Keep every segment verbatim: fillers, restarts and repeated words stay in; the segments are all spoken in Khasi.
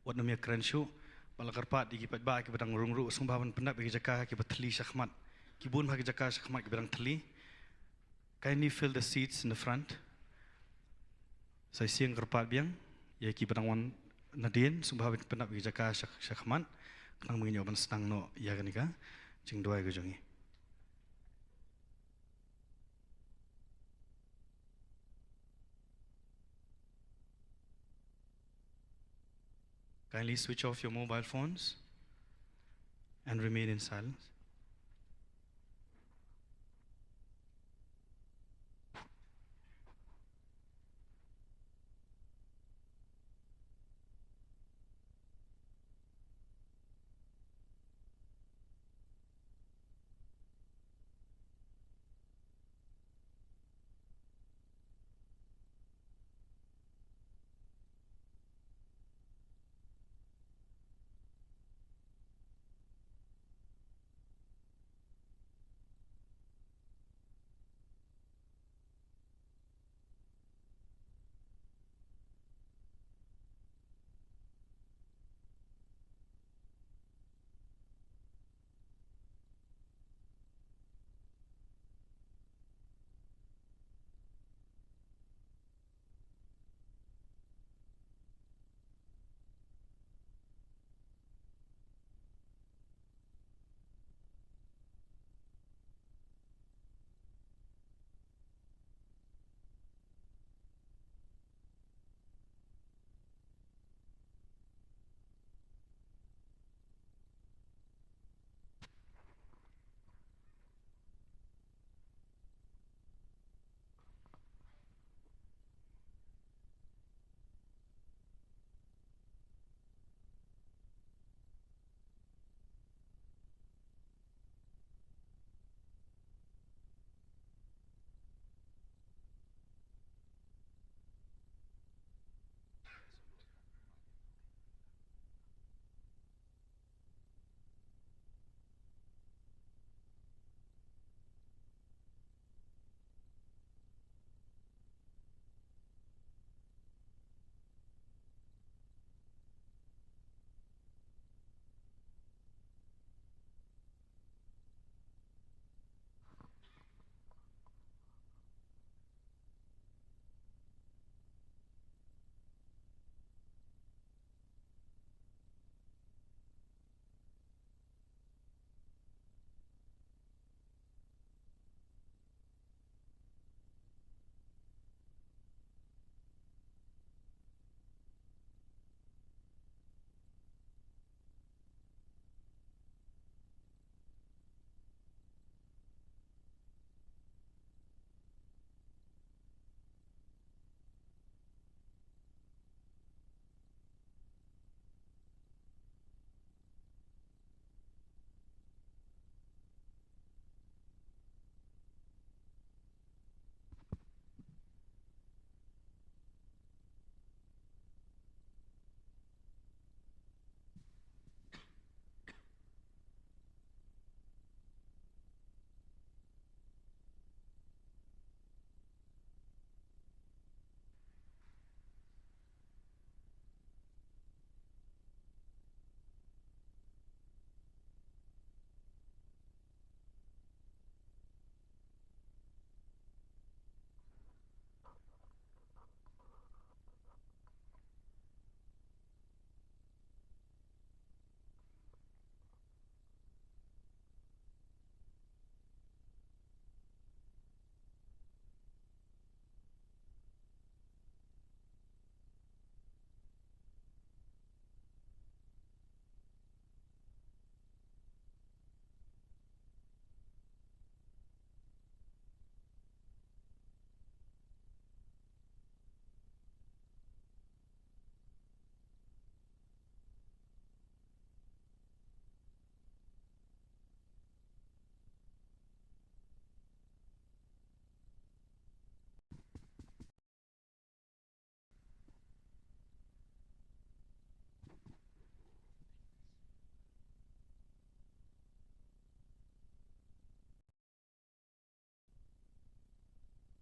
wat nym ïa kren shuh. Ba la kyrpad ïa ki paidbah kiba dang rung ruh, sngewbha ban pyndap ïa ki jaka kiba thylli shakhmat. Ki bun ha ki jaka shakhmat kiba dang thylli. Kindly fill the seats in the front. Sa shisien kyrpad biang ïa kiba dang wan nadien, sngewbha ban pyndap ïa ki jaka shak-, shakhmat. Khnang ba ngin ïoh ban sdang noh ïa kane ka jingduwai ka jong ngi. Kindly switch off your mobile phones and remain in silence.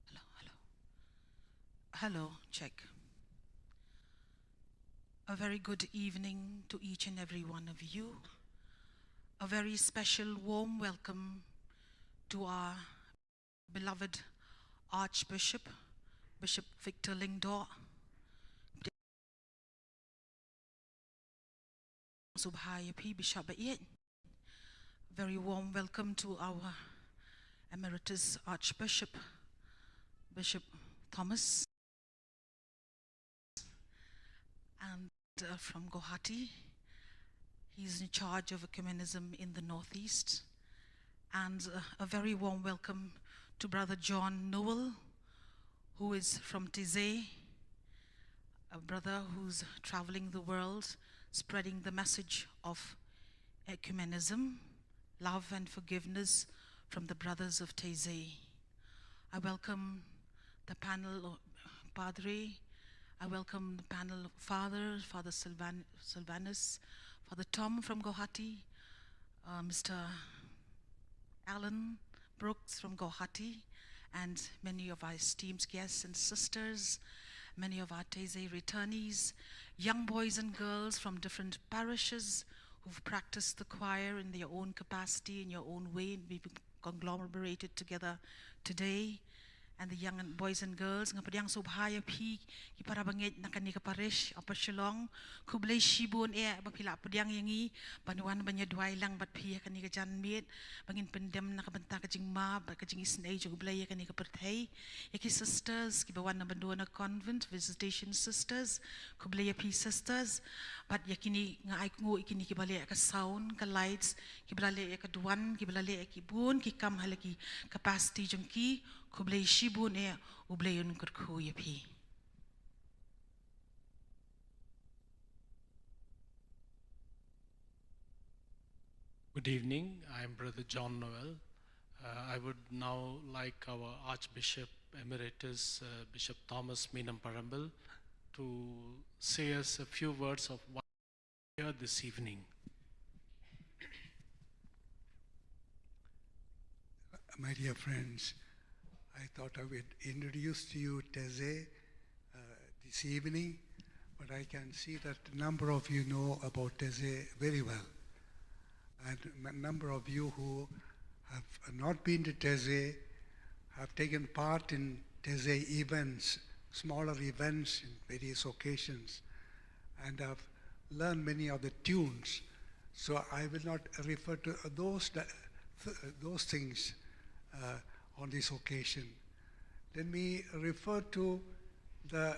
Hello, hello. Hello, check. A very good evening to each and every one of you. A very special warm welcome to our beloved Archbishop, Bishop Victor Lyngdoh. Sngewbha ïa phi Bishop ba ïeit. Very warm welcome to our Emeritus Archbishop, Bishop Thomas. And uh, from Guwahati. He's in charge of ecumenism in the Northeast. And uh, a very warm welcome to Brother John Noel, who is from Taizé, a brother who's traveling the world spreading the message of ecumenism, love, and forgiveness from the Brothers of Taizé. I welcome the panel, uh, Padre. I welcome the panel, Father, Father Sylvan- Sylvanus, Father Tom from Guwahati, uh, Mister Alan Brooks from Guwahati, and many of our esteemed guests and sisters, many of our Taizé returnees, young boys and girls from different parishes who've practiced the choir in their own capacity, in your own way, and we've conglomerated together today. And the young and boys and girls, nga pdiang sngewbha ïa phi ki para bangeit na kane ka parish Upper Shillong. Khublei shibun eh ba phi la pdiang ïa ngi ban wan ban ïa duwai lang bad phi ha kane ka janmiet, ba ngin pyndem na ka bynta ka jingma bad ka jingisynei jong U Blei ïa kane ka pyrthei. Ïa ki sisters kiba wan na ban duh na convent, visitation sisters, khublei ïa phi sisters. Bad ïa kine nga ai nguh ïa kine kiba leh ka sound, ka lights, kiba la leh ïa ka duwan, kiba la leh ïa ki bun ki kam ha la ki capacity jong ki. Khublei shibun eh, U Blei un kyrkhu ïa phi. Good evening. I'm Brother John Noel. Uh, I would now like our Archbishop Emeritus, uh, Bishop Thomas Menon Parembil, to say us a few words of what we hear this evening. My dear friends, I thought I would introduce to you Taizé, uh, this evening, but I can see that a number of you know about Taizé very well. And a number of you who have not been to Taizé have taken part in Taizé events, smaller events in various occasions, and have learned many of the tunes. So I will not refer to those, those things, uh, on this occasion. Let me refer to the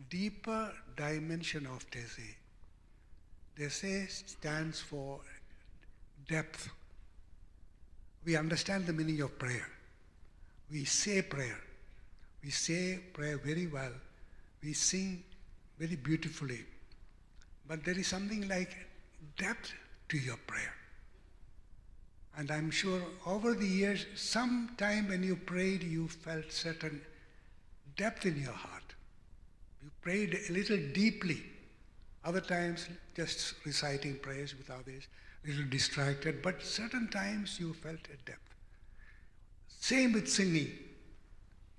deeper dimension of Taizé. Taizé stands for depth. We understand the meaning of prayer. We say prayer. We say prayer very well. We sing very beautifully. But there is something like depth to your prayer. And I'm sure over the years, some time when you prayed, you felt certain depth in your heart. You prayed a little deeply. Other times, just reciting prayers with others, a little distracted, but certain times you felt a depth. Same with singing.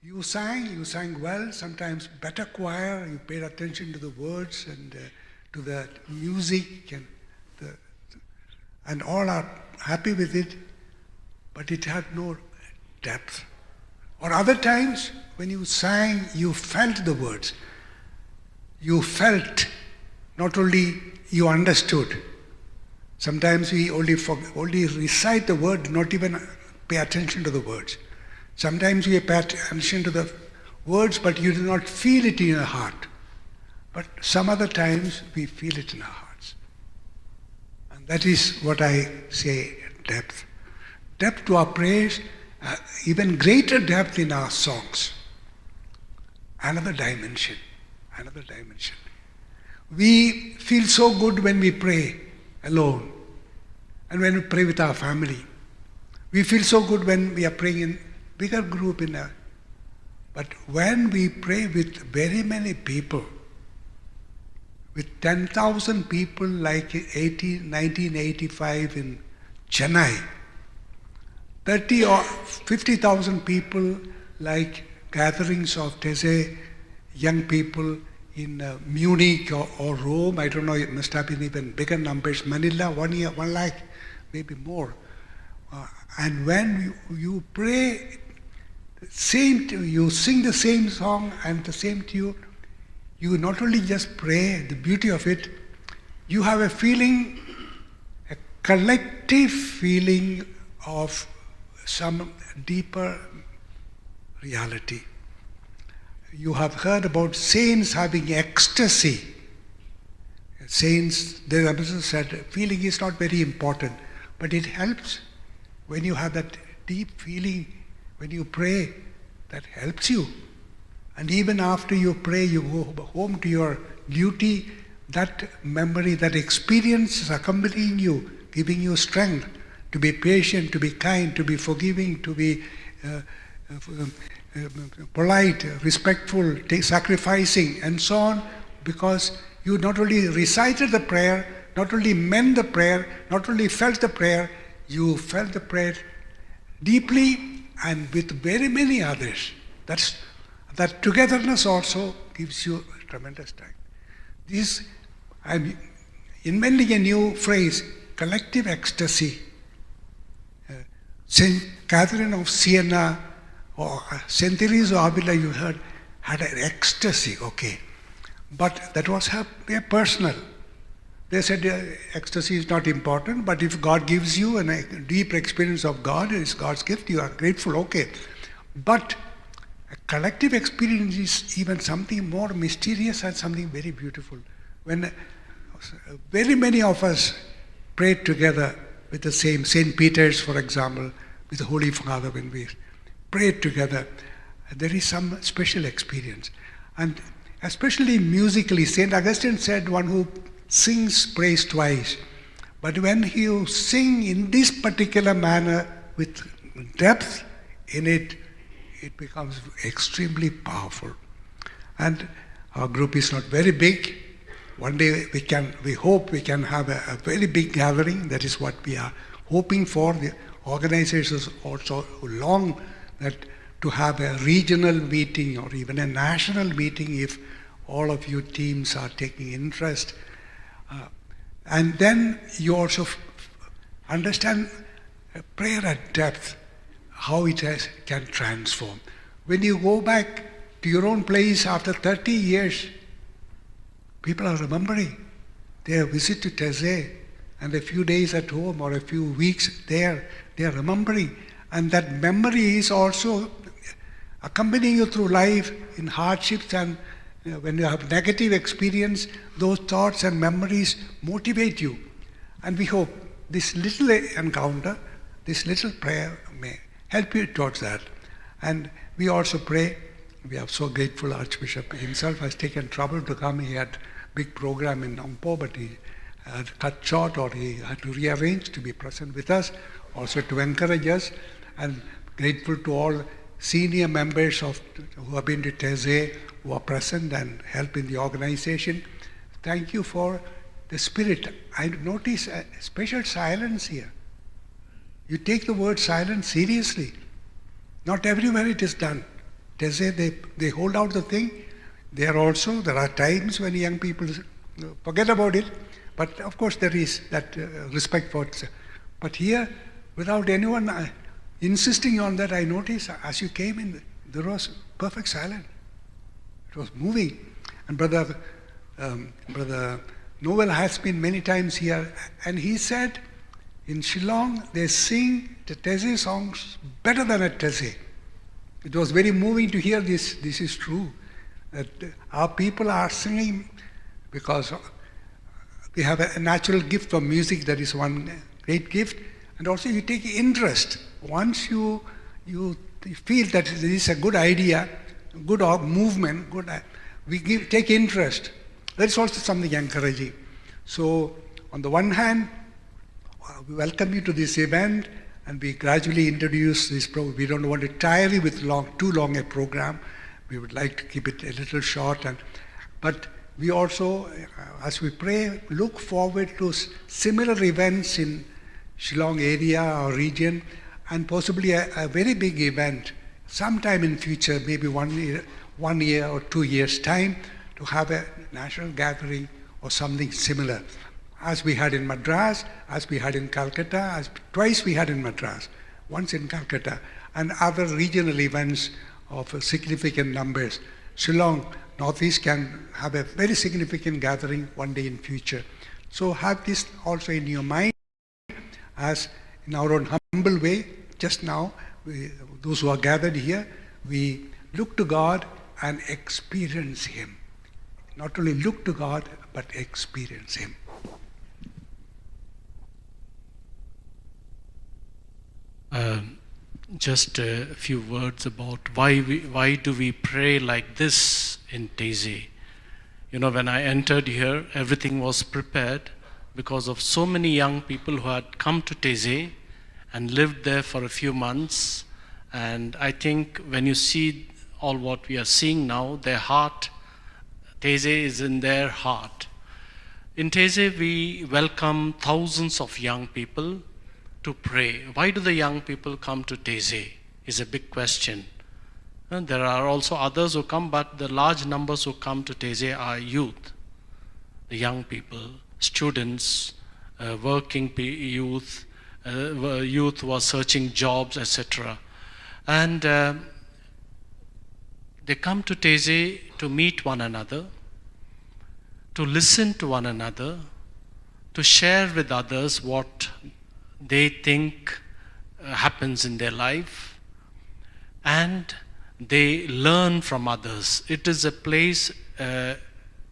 You sang, you sang well, sometimes better choir, you paid attention to the words and, uh, to the music, and the, and all are happy with it, but it had no depth. Or other times, when you sang, you felt the words. You felt, not only you understood. Sometimes we only for- only recite the word, not even pay attention to the words. Sometimes we pay attention to the words, but you do not feel it in your heart. But some other times we feel it in our hearts. And that is what I say, depth. Depth to our prayers, uh, even greater depth in our songs. Another dimension, another dimension. We feel so good when we pray alone and when we pray with our family. We feel so good when we are praying in bigger group in a, but when we pray with very many people, with ten thousand people like eighty, nineteen eighty-five in Chennai, thirty or fifty thousand people like gatherings of Taizé young people in uh, Munich or, or Rome, I don't know, it must have been even bigger numbers, Manila, one year, one lakh, maybe more. Uh, and when you, you pray, same, you sing the same song and the same tune, you not only just pray, the beauty of it, you have a feeling, a collective feeling of some deeper reality. You have heard about saints having ecstasy. Saints, the Apostle said, feeling is not very important, but it helps when you have that deep feeling, when you pray, that helps you. And even after you pray, you go home to your duty, that memory, that experience is accompanying you, giving you strength to be patient, to be kind, to be forgiving, to be uh, uh, uh, polite, respectful, sacrificing, and so on, because you not only recited the prayer, not only meant the prayer, not only felt the prayer, you felt the prayer deeply and with very many others. That's, that togetherness also gives you tremendous strength. This, I'm inventing a new phrase, collective ecstasy. Uh, Saint Catherine of Siena or uh, Saint Therese of Avila, you heard, had an ecstasy, okay. But that was her, her personal. They said uh, ecstasy is not important, but if God gives you an, a deep experience of God, it's God's gift, you are grateful, okay. But a collective experience is even something more mysterious and something very beautiful. When uh, very many of us prayed together with the same, Saint Peter's, for example, with the Holy Father, when we prayed together, there is some special experience. And especially musically, Saint Augustine said, one who sings prays twice. But when you sing in this particular manner with depth in it, it becomes extremely powerful. And our group is not very big. One day we can, we hope we can have a, a very big gathering. That is what we are hoping for. The organizers also long that to have a regional meeting or even a national meeting if all of your teams are taking interest. Uh, and then you also f- understand uh, prayer at depth, how it has, can transform. When you go back to your own place after thirty years, people are remembering their visit to Taizé and a few days at home or a few weeks there, they are remembering. And that memory is also accompanying you through life in hardships and uh, when you have negative experience, those thoughts and memories motivate you. And we hope this little encounter, this little prayer may help you towards that. And we also pray, we are so grateful Archbishop himself has taken trouble to come. He had big program in Nongpoh, but he had cut short or he had to rearrange to be present with us, also to encourage us, and grateful to all senior members of who have been to Taizé, who are present and help in the organization. Thank you for the spirit. I notice a special silence here. You take the word silence seriously. Not everywhere it is done. Taizé, they, they hold out the thing. There also, there are times when young people forget about it. But of course, there is that uh, respect for it. But here, without anyone uh, insisting on that, I noticed as you came in, there was perfect silence. It was moving. And Brother, um, Brother Noel has been many times here, and he said, in Shillong, they sing the Taizé songs better than at Taizé. It was very moving to hear this. This is true. That our people are singing because they have a natural gift for music. That is one great gift. And also you take interest. Once you, you feel that this is a good idea, good movement, good, uh, we give, take interest. That is also something encouraging. So on the one hand, uh, we welcome you to this event and we gradually introduce this program. We don't want to tire you with long, too long a program. We would like to keep it a little short. And, but we also, uh, as we pray, look forward to similar events in Shillong area or region, and possibly a, a very big event sometime in future, maybe one year, one year or two years time, have a national gathering or something similar, as we had in Madras, as we had in Calcutta, as twice we had in Madras, once in Calcutta, and other regional events of significant numbers. Shillong, Northeast can have a very significant gathering one day in future. So have this also in your mind, as in our own humble way, just now, we, those who are gathered here, we look to God and experience Him. Not only look to God, but experience Him. Um, just a few words about why we, why do we pray like this in Taizé? You know, when I entered here, everything was prepared because of so many young people who had come to Taizé and lived there for a few months. And I think when you see all what we are seeing now, their heart, Taizé is in their heart. In Taizé, we welcome thousands of young people to pray. Why do the young people come to Taizé? Is a big question. And there are also others who come, but the large numbers who come to Taizé are youth, the young people, students, uh, working pe- youth, uh, wo- youth who are searching jobs, et cetera. And uh, they come to Taizé to meet one another, to listen to one another, to share with others what they think uh, happens in their life, and they learn from others. It is a place, uh,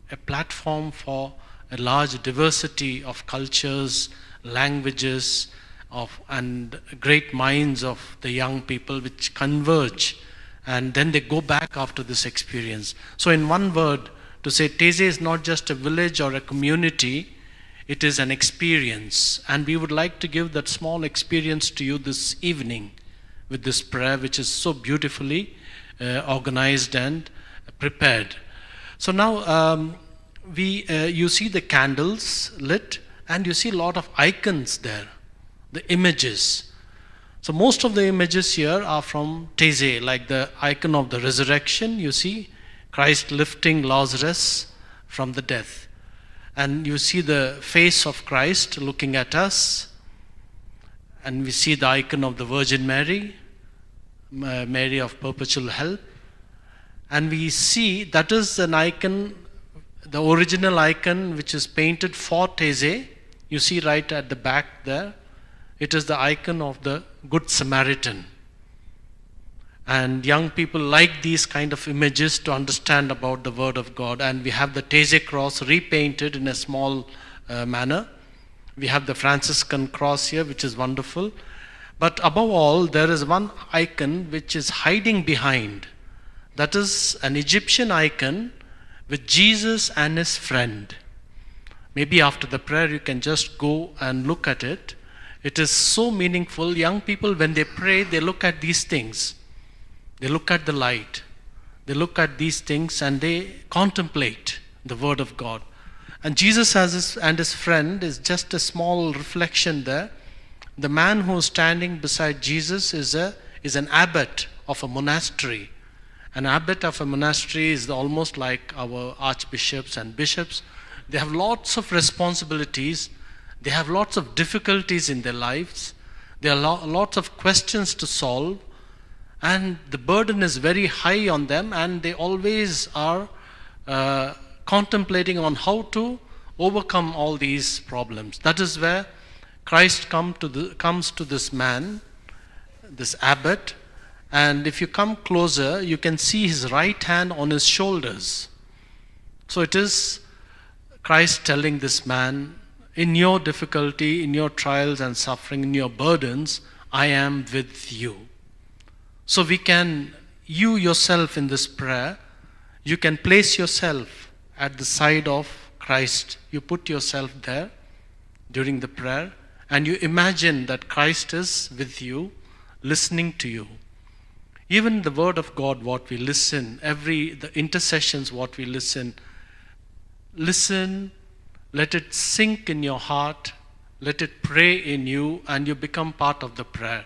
a platform for a large diversity of cultures, languages, of, and great minds of the young people, which converge, and then they go back after this experience. So, in one word, to say, Taizé is not just a village or a community, it is an experience. And we would like to give that small experience to you this evening with this prayer, which is so beautifully uh, organized and prepared. So now, um, we, uh, you see the candles lit, and you see a lot of icons there, the images. So most of the images here are from Taizé, like the icon of the resurrection. You see Christ lifting Lazarus from the death. And you see the face of Christ looking at us. And we see the icon of the Virgin Mary, uh, Mary of Perpetual Help. And we see that is an icon, the original icon which is painted for Taizé. You see right at the back there. It is the icon of the Good Samaritan. And young people like these kind of images to understand about the Word of God. And we have the Taizé cross repainted in a small uh, manner. We have the Franciscan cross here, which is wonderful. But above all, there is one icon which is hiding behind. That is an Egyptian icon with Jesus and his friend. Maybe after the prayer, you can just go and look at it. It is so meaningful. Young people, when they pray, they look at these things. They look at the light. They look at these things and they contemplate the Word of God. And Jesus as his, and his friend is just a small reflection there. The man who is standing beside Jesus is, a, is an abbot of a monastery. An abbot of a monastery is almost like our archbishops and bishops. They have lots of responsibilities. They have lots of difficulties in their lives. There are lo- lots of questions to solve. And the burden is very high on them, and they always are uh, contemplating on how to overcome all these problems. That is where Christ come to the, comes to this man, this abbot, and if you come closer, you can see his right hand on his shoulders. So it is Christ telling this man, in your difficulty, in your trials and suffering, in your burdens, I am with you. So we can, you yourself in this prayer, you can place yourself at the side of Christ. You put yourself there during the prayer and you imagine that Christ is with you, listening to you. Even the word of God, what we listen, every, the intercessions, what we listen, listen, let it sink in your heart, let it pray in you, and you become part of the prayer.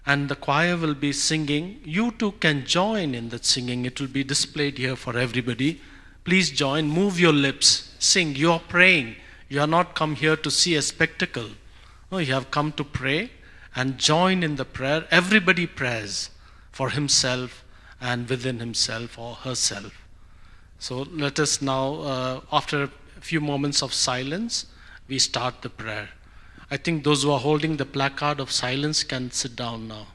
And the choir will be singing. You too can join in that singing. It will be displayed here for everybody. Please join, move your lips, sing. You are praying. You are not come here to see a spectacle. No, you have come to pray and join in the prayer. Everybody prays for himself and within himself or herself. So let us now, uh, after a few moments of silence, we start the prayer. I think those who are holding the placard of silence can sit down now.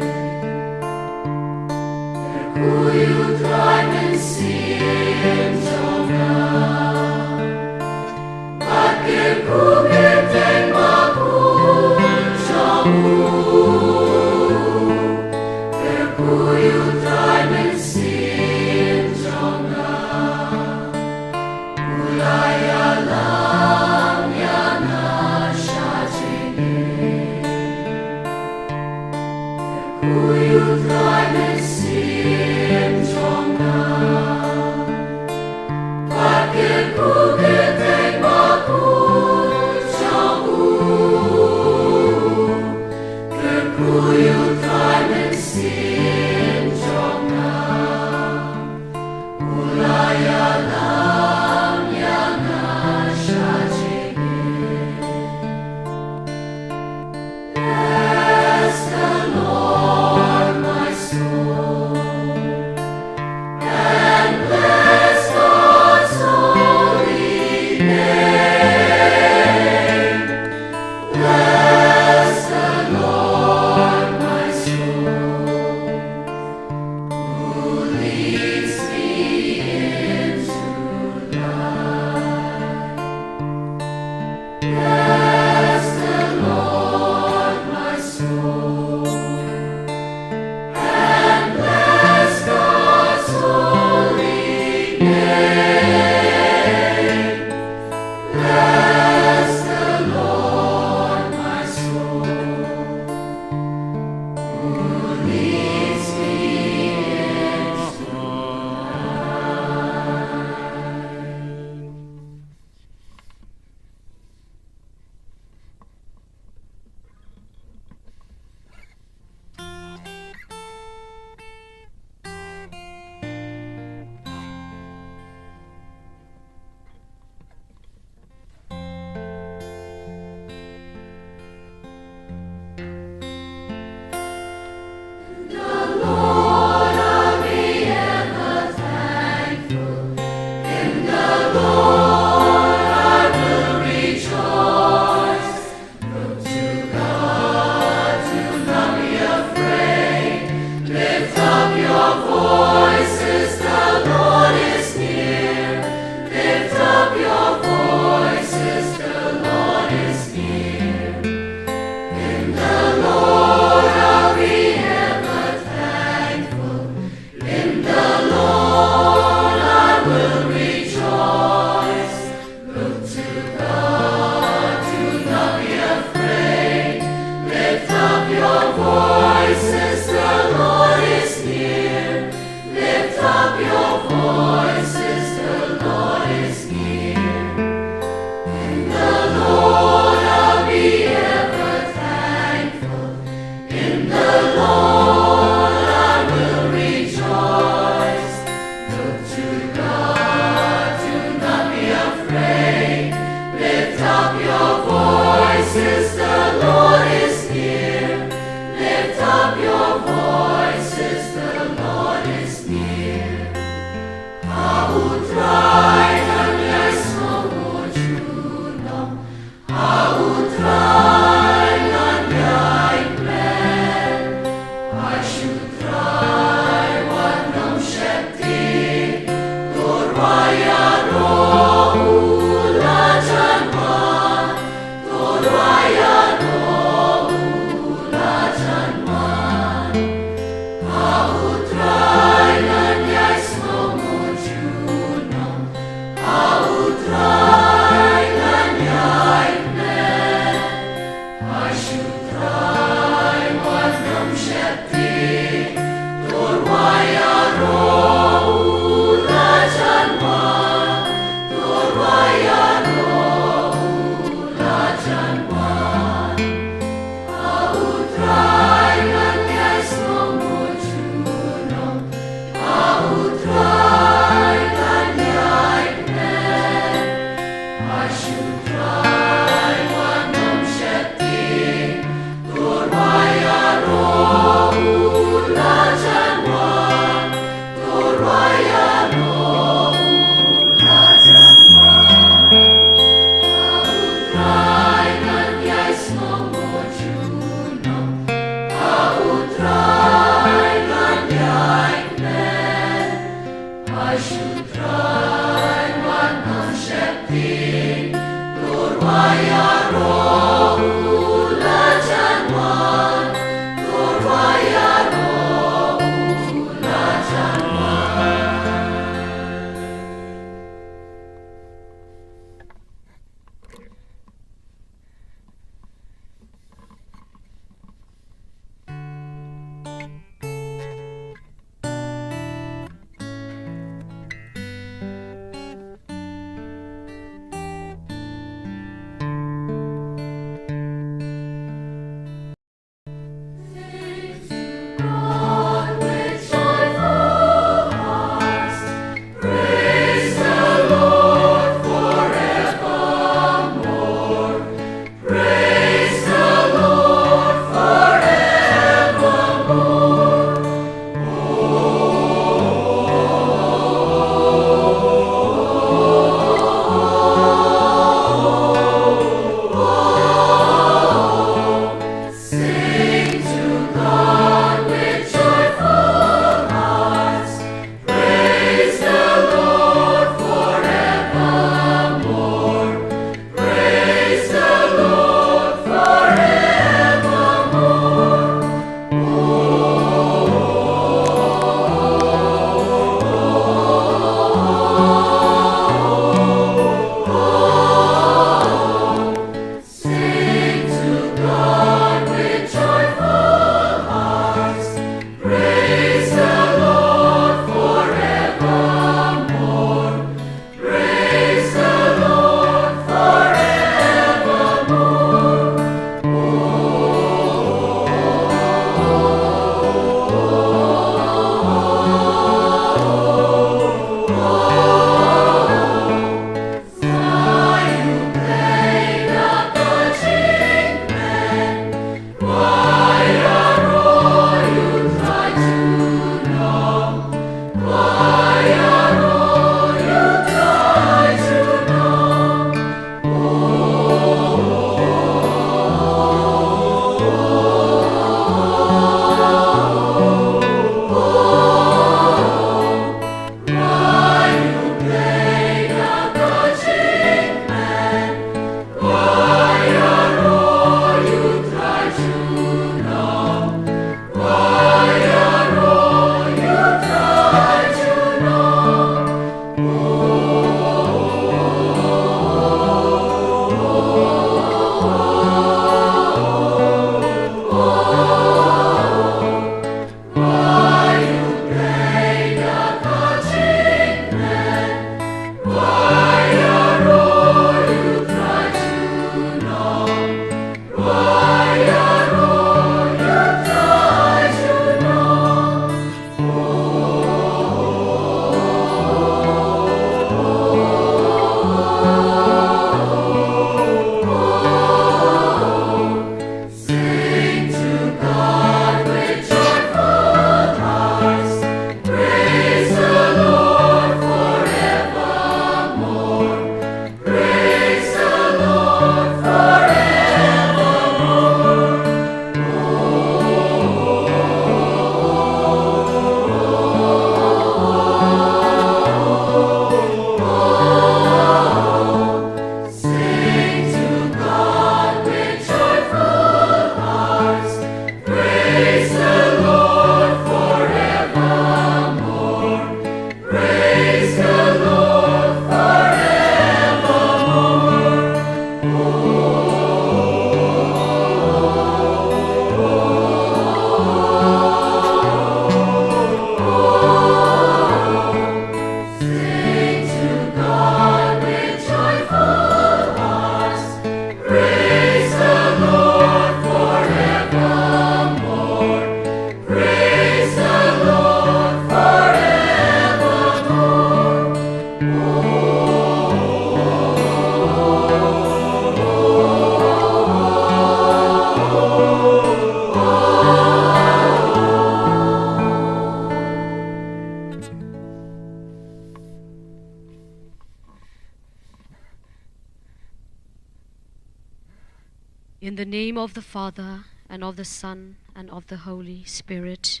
In the name of the Father, and of the Son, and of the Holy Spirit.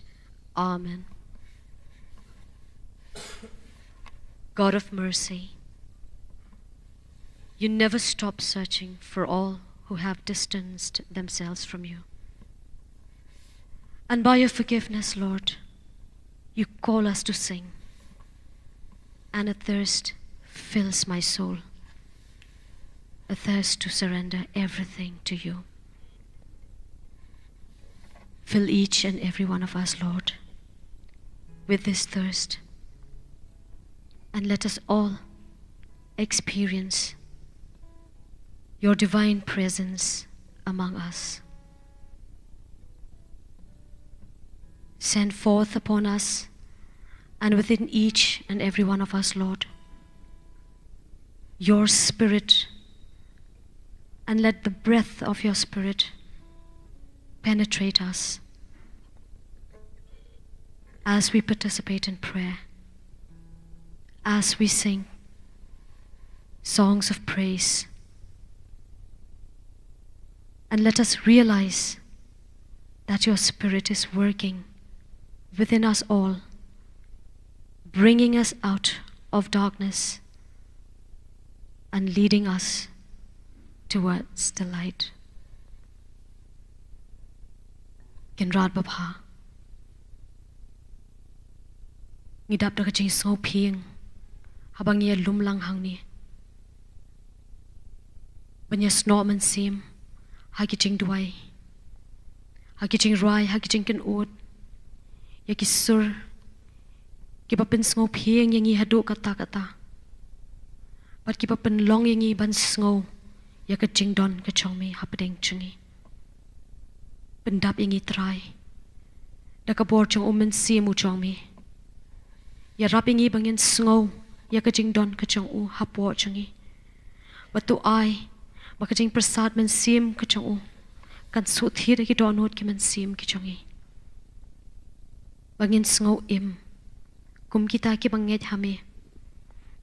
Amen. God of mercy, you never stop searching for all who have distanced themselves from you. And by your forgiveness, Lord, you call us to sing, and a thirst fills my soul, a thirst to surrender everything to you. Fill each and every one of us, Lord, with this thirst, and let us all experience your divine presence among us. Send forth upon us and within each and every one of us, Lord, your Spirit, and let the breath of your Spirit penetrate us as we participate in prayer, as we sing songs of praise. And let us realize that your Spirit is working within us all, bringing us out of darkness and leading us towards the light. Kynrad babha, ngi dap da ka jingsngewphieng haba ngi ïalum lang hangne ban ïasnoh mynsiem ha ki jingduwai, ha ki jingrwai, ha ki jingkynnoh, ïa ki sur kiba pynsngewphieng ïa ngi haduh katta katta, bad kiba pynlong ïa ngi ban sngew ïa ka jingdon ka jong me hapdeng jong ngi. Pyndap ïa ngi, Trai, da ka bor jong u Mynsiem u jong me. Ïarap ïa ngi ba ngin sngew ïa ka jingdon ka jong u hapoh jong ngi. Bad to ai ba ka jingpyrsad mynsiem ka jong u kan shu thied ïa ki dohnud ki mynsiem ki jong ngi, ba ngin sngew im kum kita kiba ngeit ha me,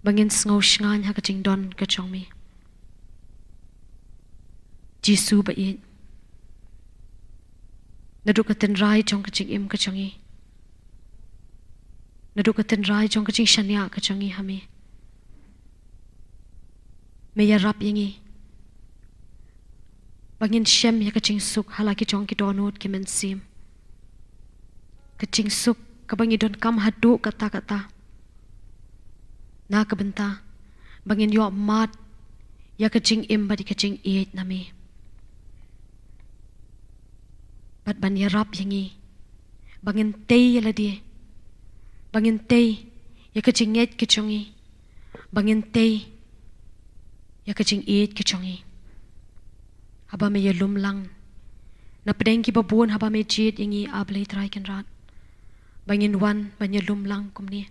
ba ngin sngew shngaiñ ha ka jingdon ka jong me. Jisu ba ïeit, naduh ka tynrai jong ka jingim ka jong ngi, naduh ka tynrai jong ka jingshaniah ka jong ngi ha me, me ïarap ïa ngi ba ngin shem ïa ka jingsuk ha la ki jong ki dohnud ki mynsiem, ka jingsuk kaba ngi donkam haduh katta katta, na ka bynta ba ngin ïoh mad ïa ka jingim bad ïa ka jingïeit na me. Bad ban ïarap ïa ngi ba ngin tei ïa lade, ba ngin tei ïa ka jingngeit ka jong ngi, ba ngin tei ïa ka jingïeit ka jong ngi. Haba me ïalum lang na pdeng kiba bun, haba me jied ïa ngi, A Blei Trai Kynrad, ba ngin wan ban ïalum lang kumne,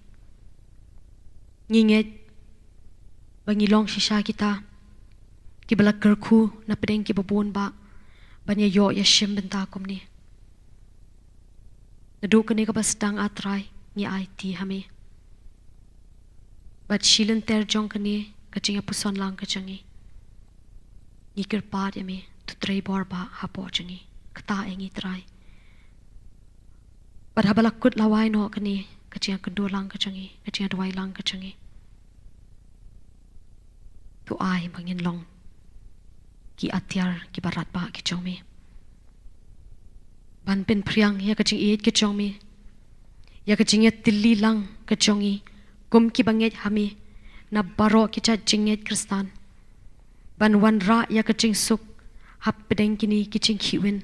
ngi ngeit ba ngi long shisha kita kiba la kyrkhu na pdeng kiba bun bah ban ïa ïoh ïa shim bynta kumne. Naduh kane kaba sdang, A Trai, ngi aiti ha me. Bad shi lynter jong kane ka jingïapuson lang ka jong ngi, ngi kyrpad ïa me, to trei bor bah hapoh jong ngi. Kata ïa ngi, Trai. Bad haba la kut lawei noh kane ka jingïakynduh lang ka jong ngi, ka jingïaduwai lang ka jong ngi, to ai ba ngin long ki atiar kiba radbah ki jong me, ban pynphriang ïa ka jingïeit ka jong me, ïa ka jingïatylli lang ka jong ngi kum kiba ngeit ha me na baroh ki jait jingngeit Khristan, ban wanrah ïa ka jingsuk hapdeng kine ki jingkhihwin,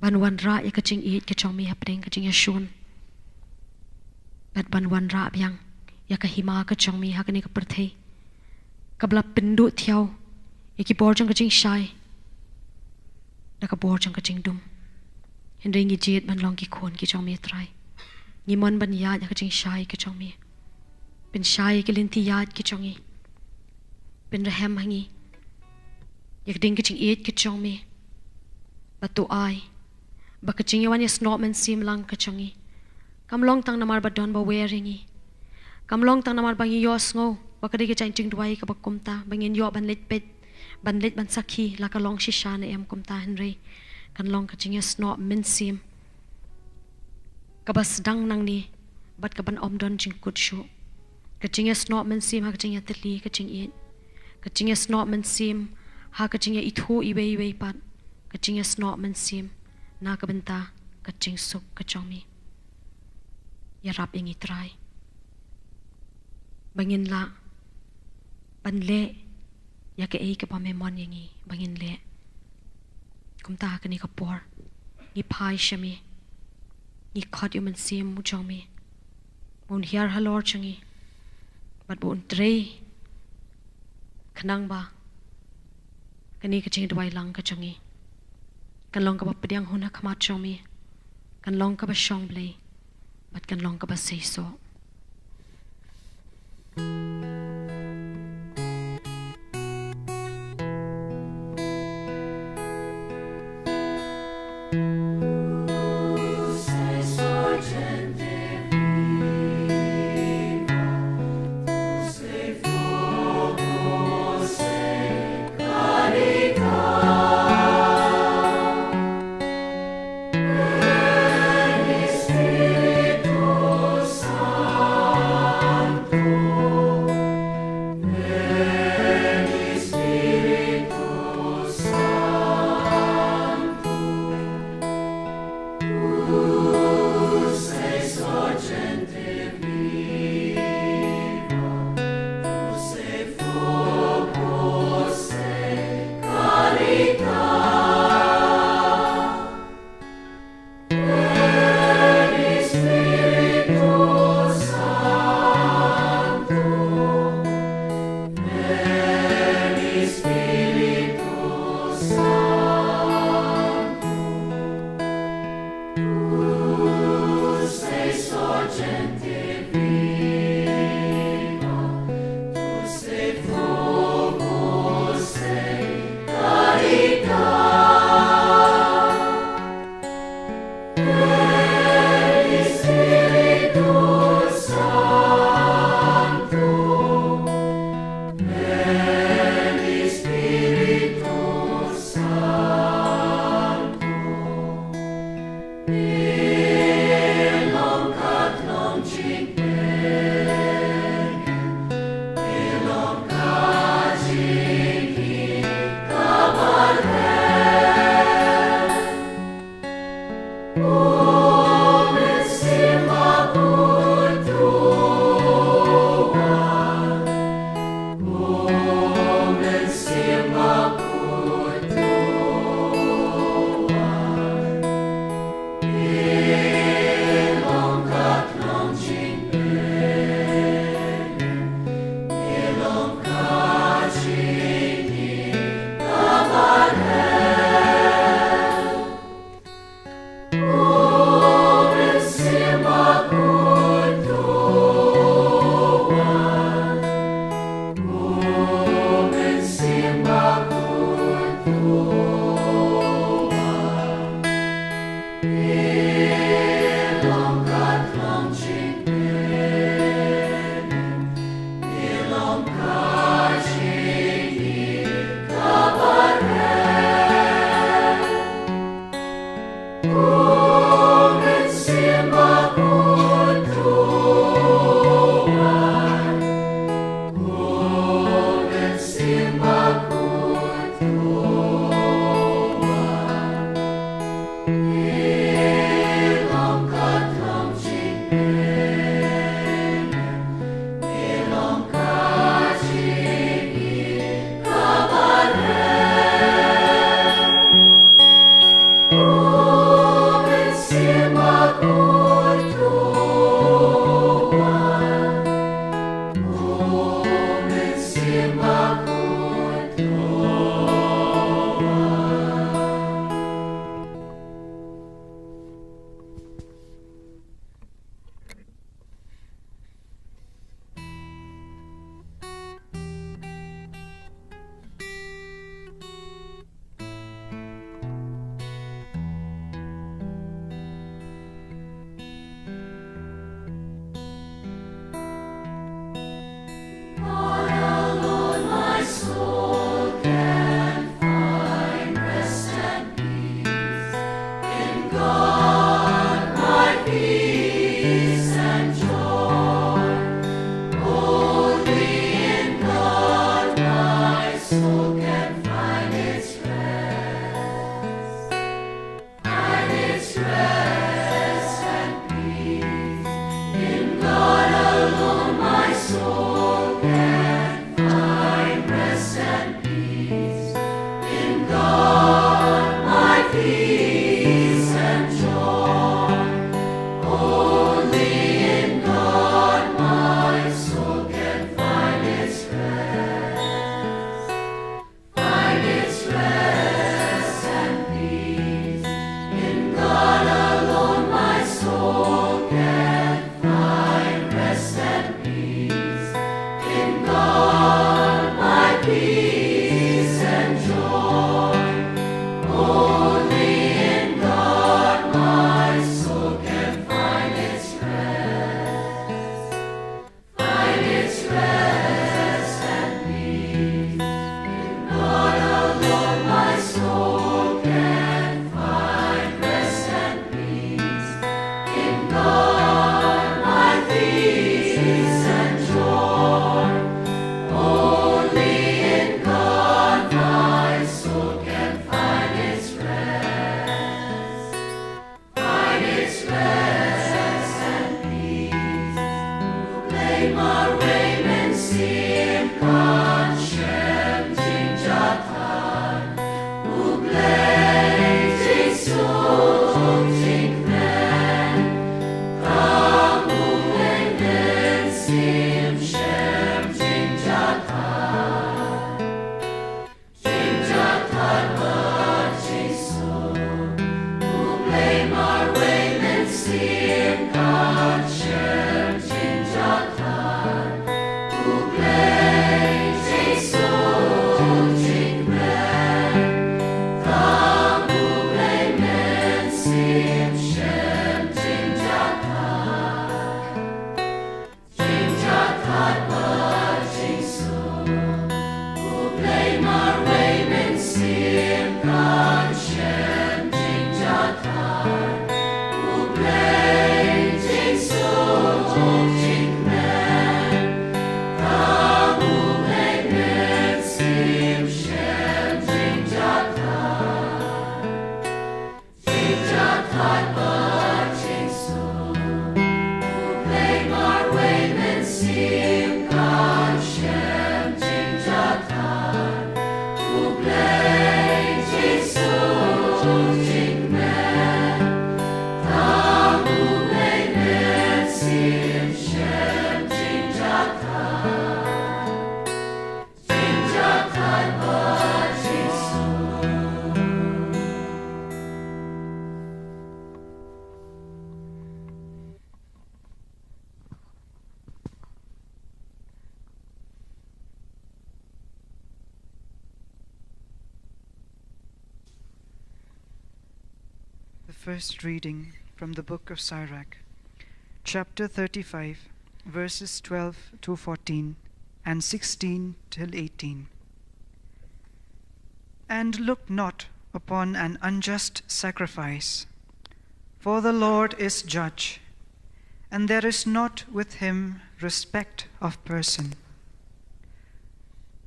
ban wanrah ïa ka jingïeit ka jong me hapdeng ka jingïashun, bad ban wanrah biang ïa ka hima ka jong me ha kane ka pyrthei kaba la pynduh thiaw ïa ki bor jong ka jingshai da ka bor jong ka jingdum. Hynrei ngi jied ban long ki khun ki jong me, Trai. Ngi mon ban ïaid ha ka jingshai ka jong me. Pynshai ïa ki lynti ïaid ki jong ngi. Pynrhem ha ngi ïa ka ding ka jingïeit ka jong me. Bad to ai ba ka jingïawan ïasnoh mynsiem lang ka jong ngi kam long tang namar ba don ba wer ïa ngi. Kam long tang namar ba ngi ïohsngew ba ka dei ka jingduwai kaba kumta ba ngin ïoh ban leit peit ban leit ban sakhi la ka long shisha ne em, kumta hynrei kan long ka jingïasnoh mynsiem kaba sdang nangne bad kaban ym don jingkut shuh. Ka jingïasnoh mynsiem ha ka jingïatylli ka jingïeit, ka jingïasnoh mynsiem ha ka jingïaithuh iwei iwei pat, ka jingïasnoh mynsiem na ka bynta ka jingsuk ka jong me. Ïarap ïa ngi Trai ba ngin lah ban leh ïa kaei kaba me mon ïa ngi ba ngin leh. Kumta ha kane ka por ngi phai sha me, ngi khot ïa u Mynsiem u jong me ba un hiar halor jong ngi bad ba un trei, khnang ba kane ka jingduwai lang ka jong ngi kan long kaba pdiang hun ha khmat jong me, kan long kaba shong Blei bad kan long kaba seisoh. The first reading from the book of Sirach, chapter thirty-five, verses twelve to fourteen and sixteen till eighteen. And look not upon an unjust sacrifice, for the Lord is judge, and there is not with him respect of person.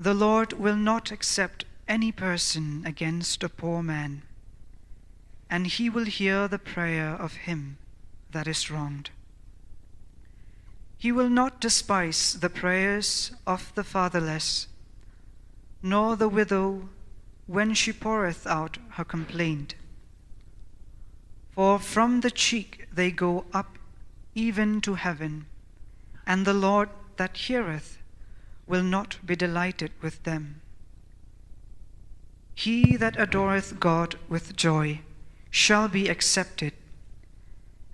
The Lord will not accept any person against a poor man, and he will hear the prayer of him that is wronged. He will not despise the prayers of the fatherless, nor the widow when she poureth out her complaint. For from the cheek they go up even to heaven, and the Lord that heareth will not be delighted with them. He that adoreth God with joy shall be accepted,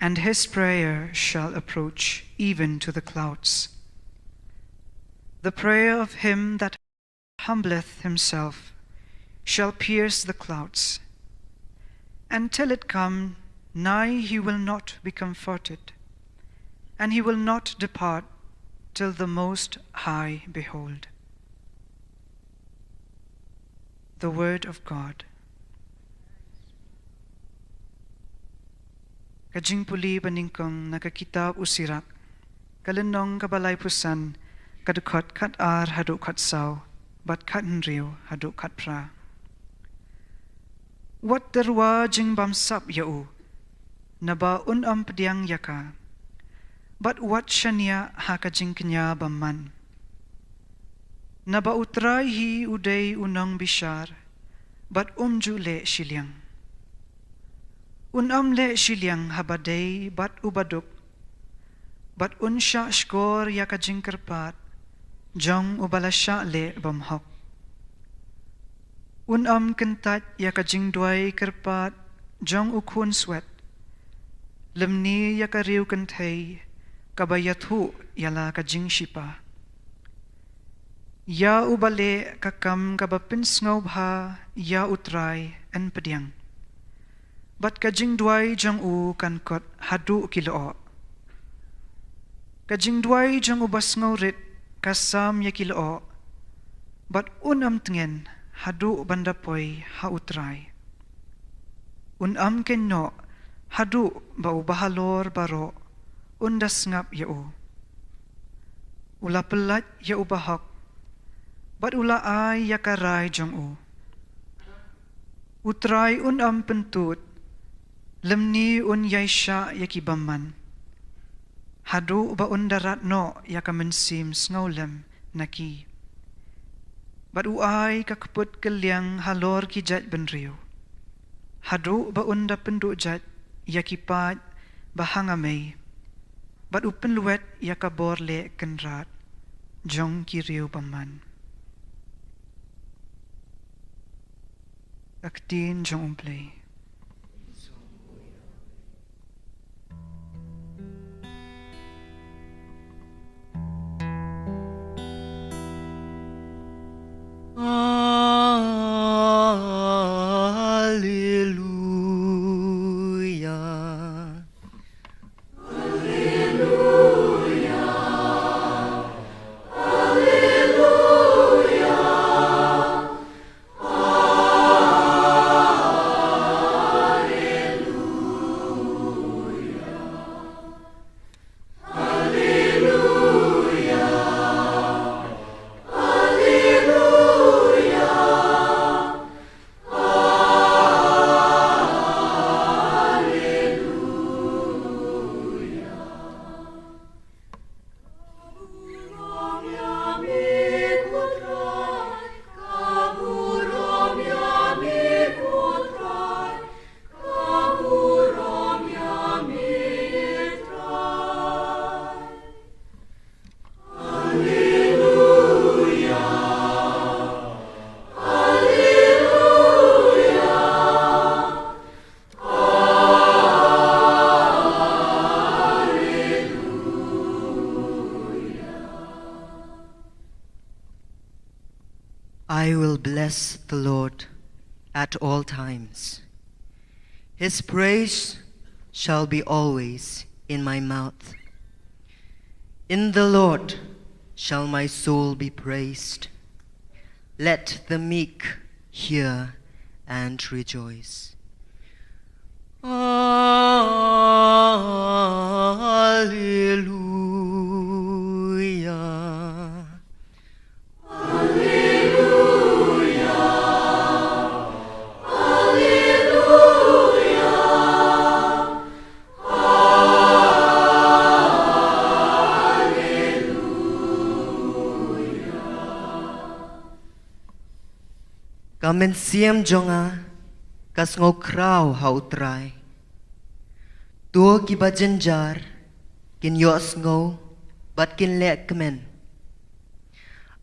and his prayer shall approach even to the clouds. The prayer of him that humbleth himself shall pierce the clouds. And till it come nigh he will not be comforted, and he will not depart till the Most High behold. The word of God. Ka jingpule banyngkong na ka kitab u Sirak, ka lynnong kaba laiphew san, ka dkhot khat ar haduh khat saw, bad khat hynriew haduh khat phra. Wat tyrwa jingbamsap ïa u, naba un ym pdiang ïa ka, bad wat shaniah ha ka jingkñia bymman. Naba U Trai hi u dei u nongbishar, bad um ju leh shiliang. Un ym leh shiliang haba dei bad u baduk, bad un shah shkor ïa ka jingkyrpad jong uba la shah leh bymhok. Un ym kyntait ïa ka jingduwai kyrpad jong u khunswet, lymne ïa ka riew kynthei kaba ïathuh ïa la ka jingshipa. Ïa uba leh ka kam kaba pynsngewbha ïa U Trai yn pdiang, bad ka jingduwai jong u kan kot haduh ki lyoh. Ka jingduwai jong uba sngewrit ka sam ïa ki lyoh, bad un ym tngen haduh ban da poi ha U Trai. Un ym kynnoh haduh ba uba halor baroh un da sngap ïa u. U la pyllait ïa u bahok, bad u la ai ïa ka rai jong u. U Trai un ym pyntud, lymne un ïaishah ïa ki bymman. haduh ba un da rat noh ïa ka mynsiem sngewlem na ki. Bad u ai ka kput kylliang halor ki jaitbynriew, haduh ba un da pynduh jait ïa ki paid ba ha nga mei, bad u pynlwet ïa ka bor leh kynrad jong ki riew bymman. Ka ktien jong U Blei. Alleluia. I will bless the Lord at all times. His praise shall be always in my mouth. In the Lord shall my soul be praised. Let the meek hear and rejoice. Alleluia. Ka mynsiem jong nga ka sngewkhraw ha U Trai. To kiba jynjar kin ïohsngew bad kin leh kmen.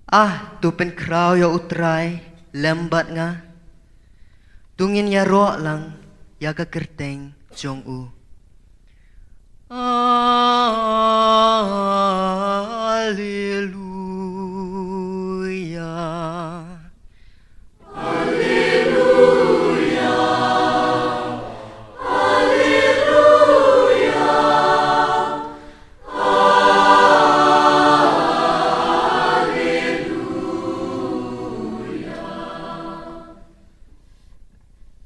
Ah, to pynkhraw ïa U Trai lem bad nga. To ngin ïaroh lang ïa ka kyrteng jong u. Alleluia.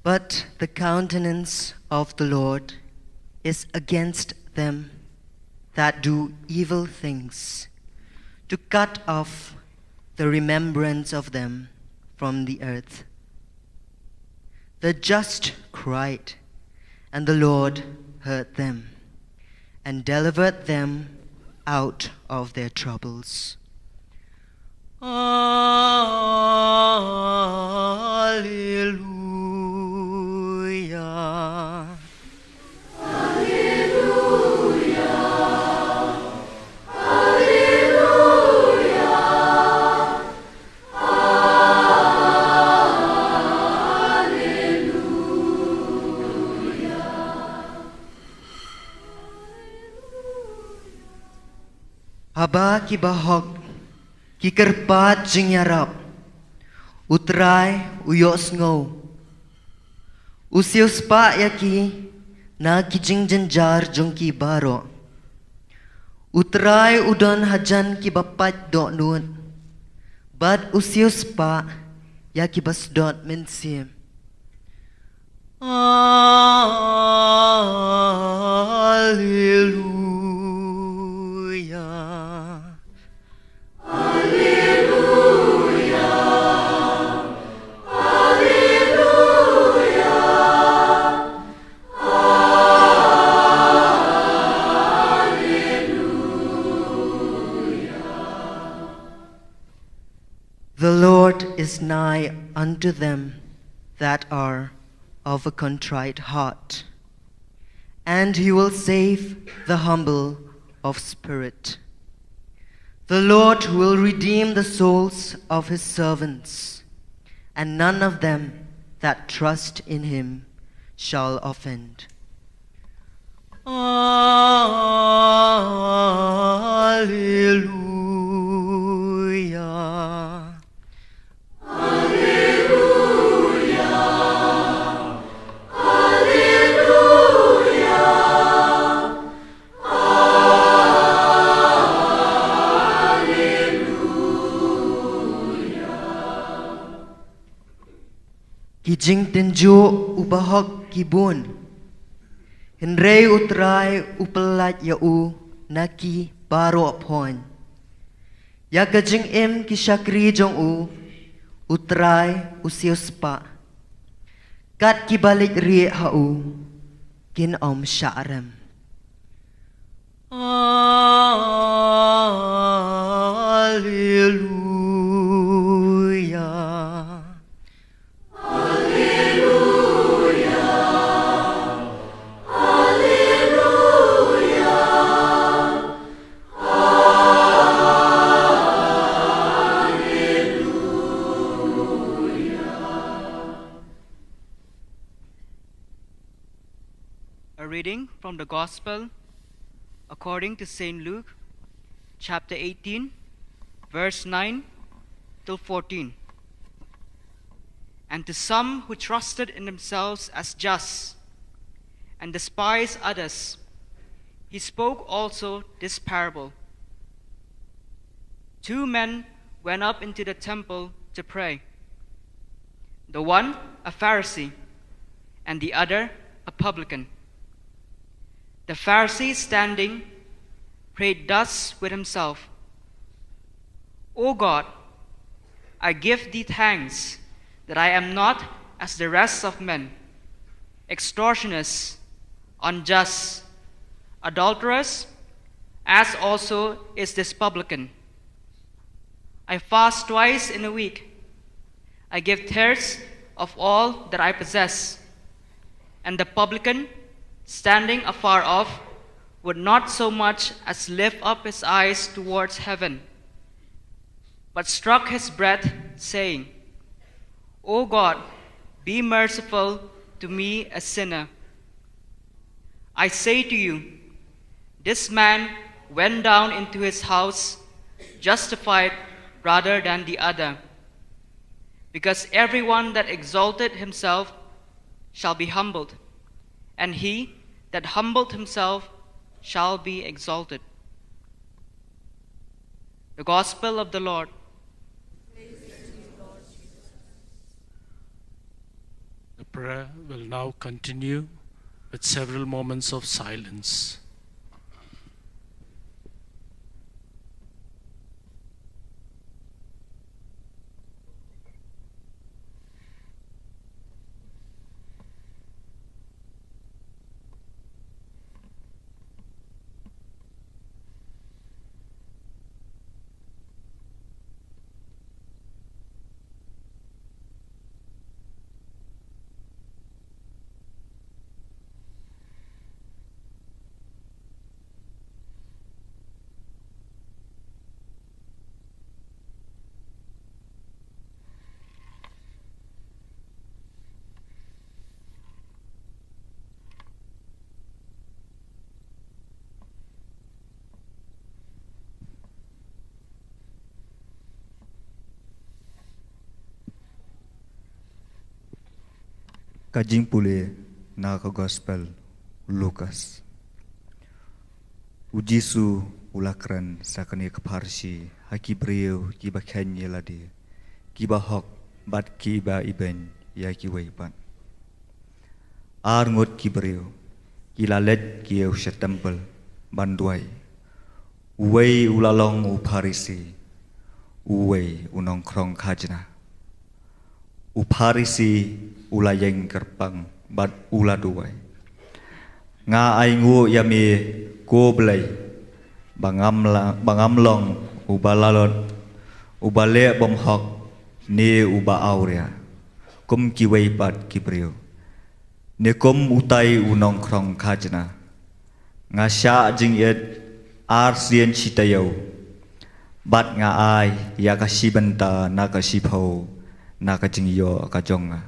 But the countenance of the Lord is against them that do evil things, to cut off the remembrance of them from the earth. The just cried, and the Lord heard them, and delivered them out of their troubles. Alleluia. Haba ki bahok ki kyrpad jingïarap, U Trai u ïohsngew. U siewspah ïa ki na ki jingjynjar jong ki baroh. U Trai u don hajan kiba pait dohnud, bad u siewspah ïa kiba sdot mynsiem. Alleluia. The Lord is nigh unto them that are of a contrite heart, and he will save the humble of spirit. The Lord will redeem the souls of his servants, and none of them that trust in him shall offend. Alleluia. Ki jingtynjuh u bahok ki bun, hynrei U Trai u pyllait ïa u na ki baroh point. Ïa ka jingim ki shakri jong u, U Trai u siewspah. Kat ki ba leit rieh ha u, kin ym shah rem. Alleluia. A reading from the Gospel according to Saint Luke, chapter eighteen, verse nine till fourteen. And to some who trusted in themselves as just and despised others, he spoke also this parable. Two men went up into the temple to pray, the one a Pharisee, and the other a publican. The Pharisee, standing, prayed thus with himself: O God, I give thee thanks that I am not as the rest of men, extortioners, unjust, adulterers, as also is this publican. I fast twice in a week. I give thirds of all that I possess. And the publican, standing afar off, would not so much as lift up his eyes towards heaven, but struck his breast, saying, O God, be merciful to me, a sinner. I say to you, this man went down into his house justified rather than the other. Because everyone that exalted himself shall be humbled, and he that humbled himself shall be exalted. The Gospel of the Lord. The prayer will now continue with several moments of silence. Ka jingpule na ka Gospel Lukas. U Jisu u la kren sa kane ka pharshi ha ki briew kiba kheiñ ïa lade, kiba hok bad kiba ibeiñ ïa kiwei pat. Ar ngut ki briew ki la leit kiew sha templ ban duwai. Uwei u la long u Pharisi, uwei u nongkhrong khajna. U Pharisi u la ïeng kyrpang bad u la duwai: Nga ainguh ïa me, ko Blei, ba ngam la, ba ngam long uba lalot, uba leh bymhok, ne uba awria kum kiwei pat ki briew, ne kum utai u nongkhrong khajna. Nga shah jingit ar sien shi taïew, bad nga ai ïa ka shi bynta na ka shiphew na ka jingïoh ka jong nga.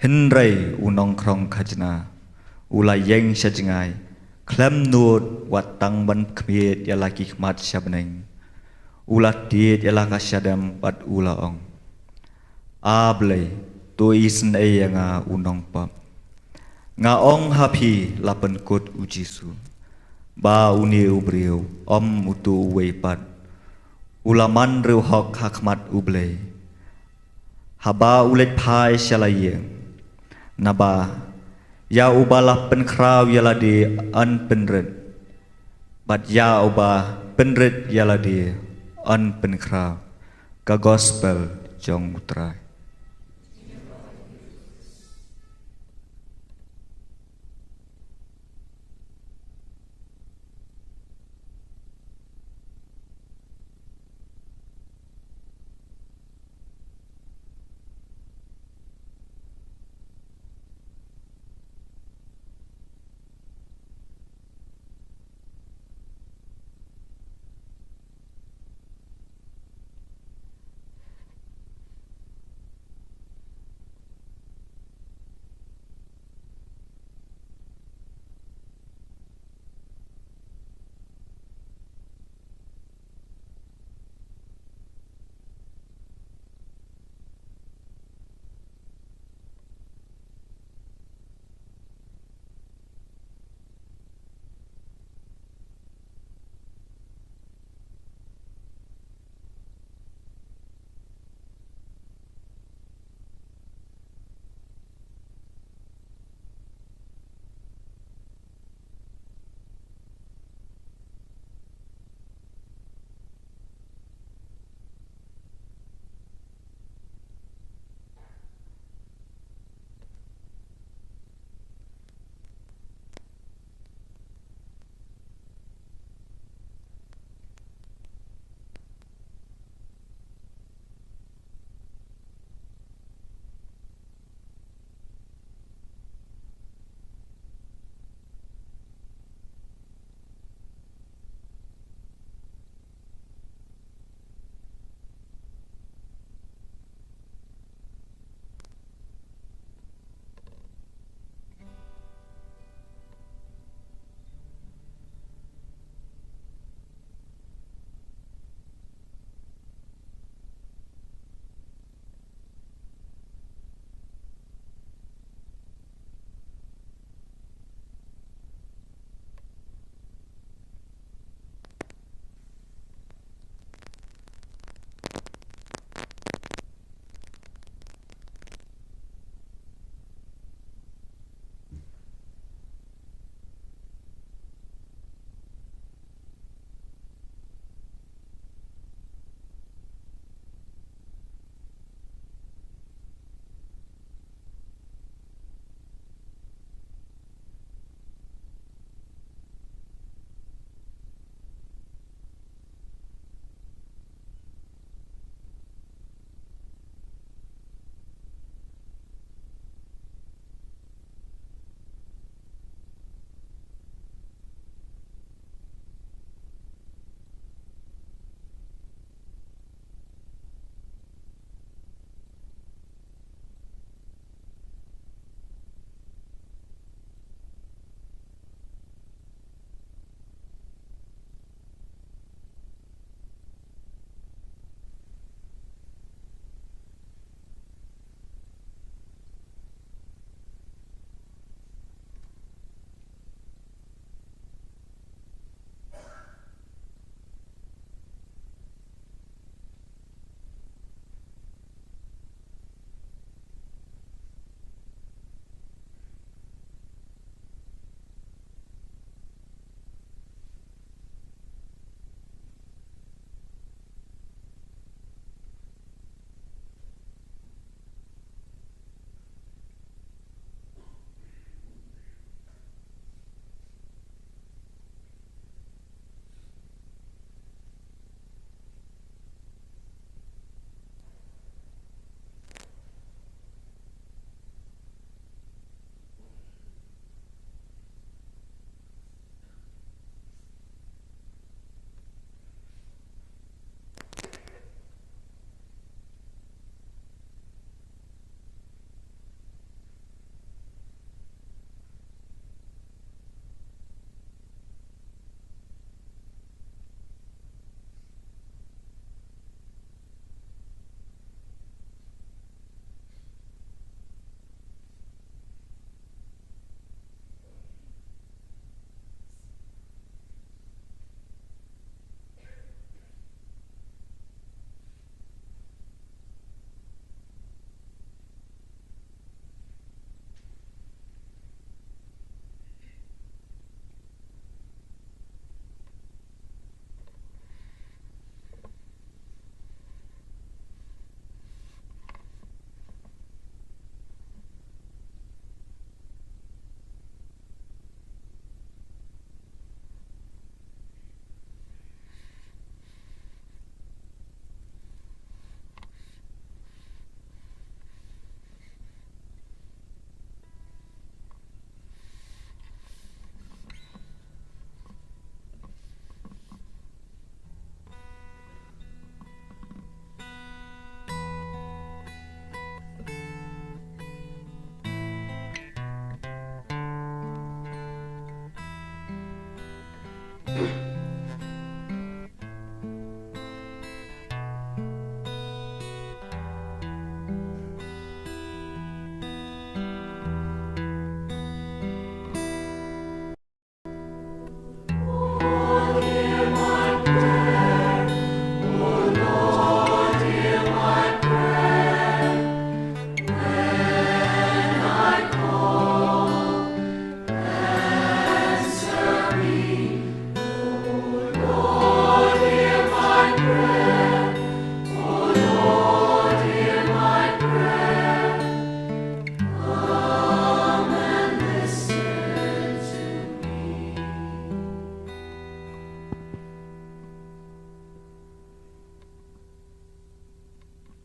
Hynrei u nongkhrong khajna u la ïeng sha jngai, khlem nud wat tang ban khmied ïa la ki khmat sha bneng. U la tied ïa la ka shadem bad u la ong, A Blei, to isynei ïa nga u nongpop. Nga ong ha phi, la pynkut u Jisu, ba une u briew, ym uto uwei pat, u la man riewhok ha khmat U Blei, haba u leit phai sha la ïing. Naba ïa uba la pynkhraw ïa lade yn pynrit, bad ïa uba pynrit ïa lade yn pynkhraw. Ka Gospel jong U Trai.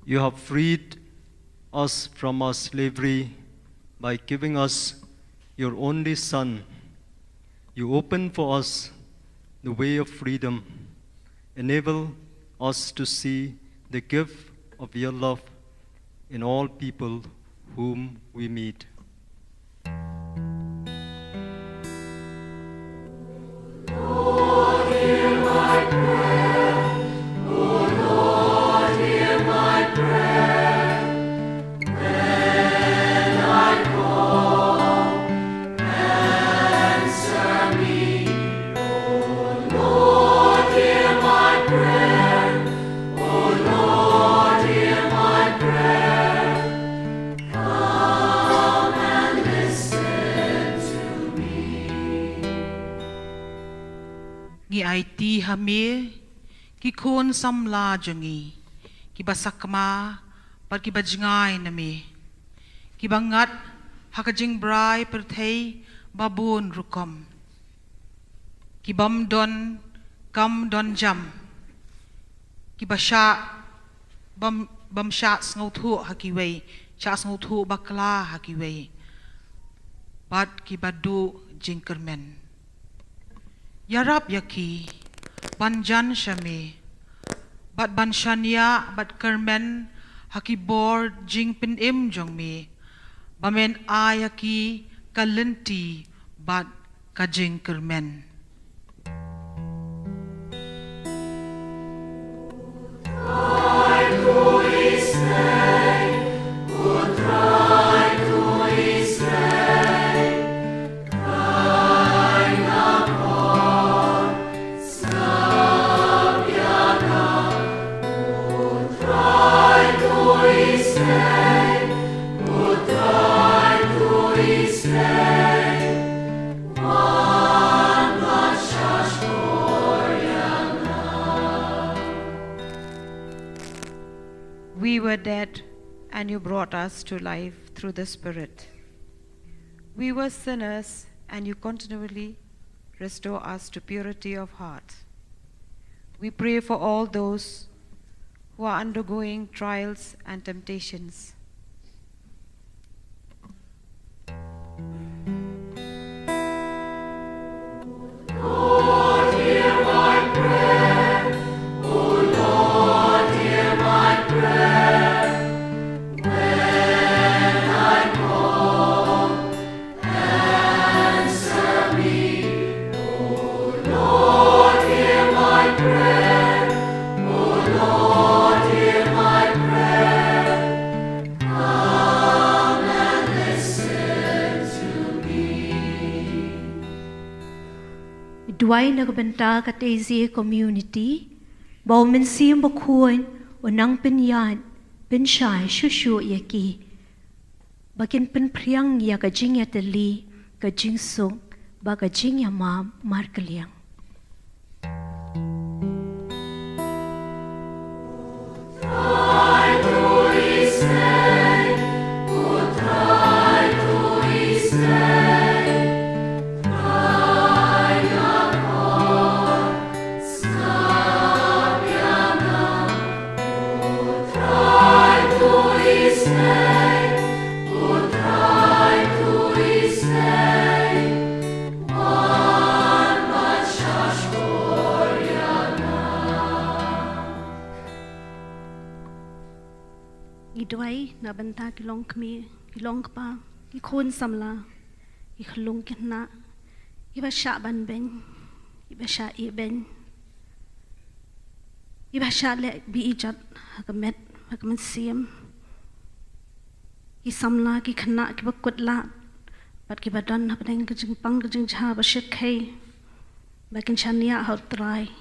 You have freed us from our slavery by giving us your only Son. You open for us the way of freedom. Enable us to see the gift of your love in all people whom we meet. Ngi aiti ha me ki khun samla jong ngi, kiba sakma bad kiba jngai na me, kiba ngat ha ka jingbrai pyrthei babun rukom, kibym don kam don jam, kiba shah bym, bym shah sngewthuh ha kiwei, shah sngewthuh bakla ha kiwei, bad kiba duh jingkyrmen. Ïarap ïa ki ban jan sha me bad ban shaniah bad kyrmen ha ki bor jingpynim jong me, ba men ai ïa ki ka lynti bad ka jingkyrmen. We were dead, and you brought us to life through the Spirit. We were sinners, and you continually restore us to purity of heart. We pray for all those who are undergoing trials and temptations. Duwai na ka bynta ka Tezia community, ba u Mynsiem Bakhuid un nang pynïaid pynshai shuh shuh ïa ki, ba kin pynphriang ïa ka jingïatylli, ka jingsuk bad ka jingïamap markylliang. Ngi duwai na bynta ki longkmie, ki longkpa, ki khun samla, ki khyllung ki khynnah, kiba shah ban beiñ, kiba shah ibeiñ, kiba shah leh bi ijot ha ka met, ha ka mynsiem. Ki samla, ki khynnah kiba kut lad bad kiba don hapdeng ka jingpang ka jingjia ba shyrkhei, ba kin shaniah ha U Trai.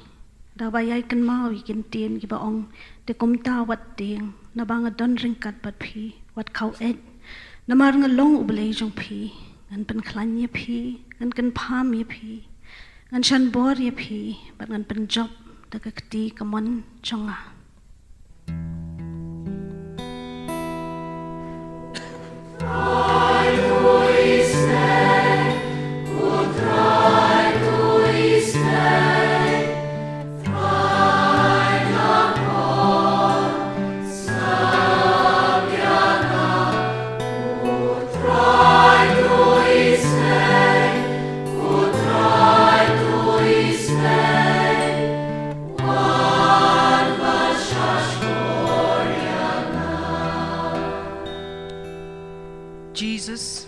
Da ba ïai kynmaw ïa ki ktien kiba ong, te kumta wat tieng, naba nga don ryngkat bad phi, wat khaw eit, namar nga long U Blei jong phi. Ngan pynkhlaiñ ïa phi, ngan kynpham ïa phi, ngan shan bor ïa phi, bad ngan pynjop da ka kti kamon jong nga. Jesus,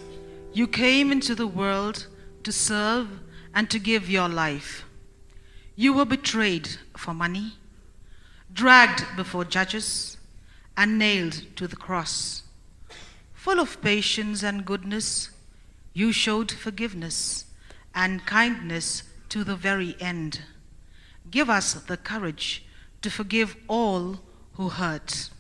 you came into the world to serve and to give your life. You were betrayed for money, dragged before judges, and nailed to the cross. Full of patience and goodness, you showed forgiveness and kindness to the very end. Give us the courage to forgive all who hurt.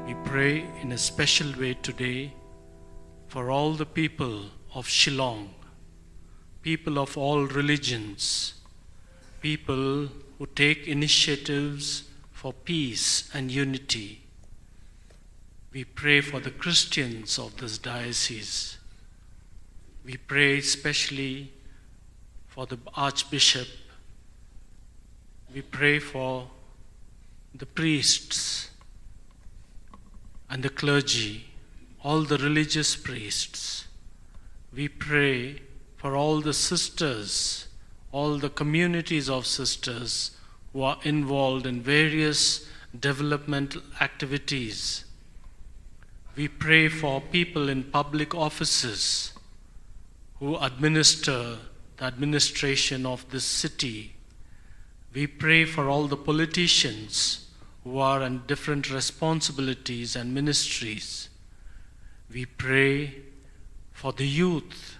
We pray in a special way today for all the people of Shillong, people of all religions, people who take initiatives for peace and unity. We pray for the Christians of this diocese. We pray especially for the Archbishop. We pray for the priests and the clergy, all the religious priests. We pray for all the sisters, all the communities of sisters who are involved in various developmental activities. We pray for people in public offices who administer the administration of this city. We pray for all the politicians who are in different responsibilities and ministries. We pray for the youth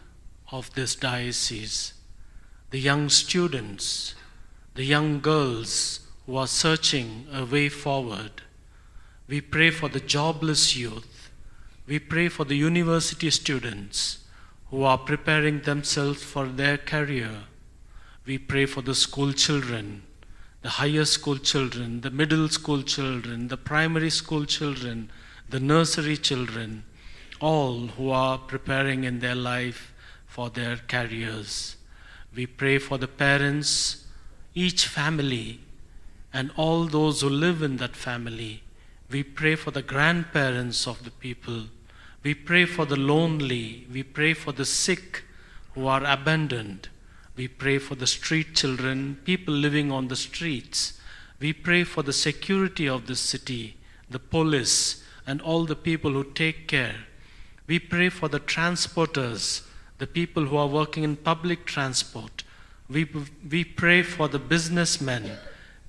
of this diocese, the young students, the young girls who are searching a way forward. We pray for the jobless youth. We pray for the university students who are preparing themselves for their career. We pray for the school children, the higher school children, the middle school children, the primary school children, the nursery children, all who are preparing in their life for their careers. We pray for the parents, each family, and all those who live in that family. We pray for the grandparents of the people. We pray for the lonely. We pray for the sick who are abandoned. We pray for the street children, people living on the streets. We pray for the security of the city, the police, and all the people who take care. We pray for the transporters, the people who are working in public transport. We, we pray for the businessmen,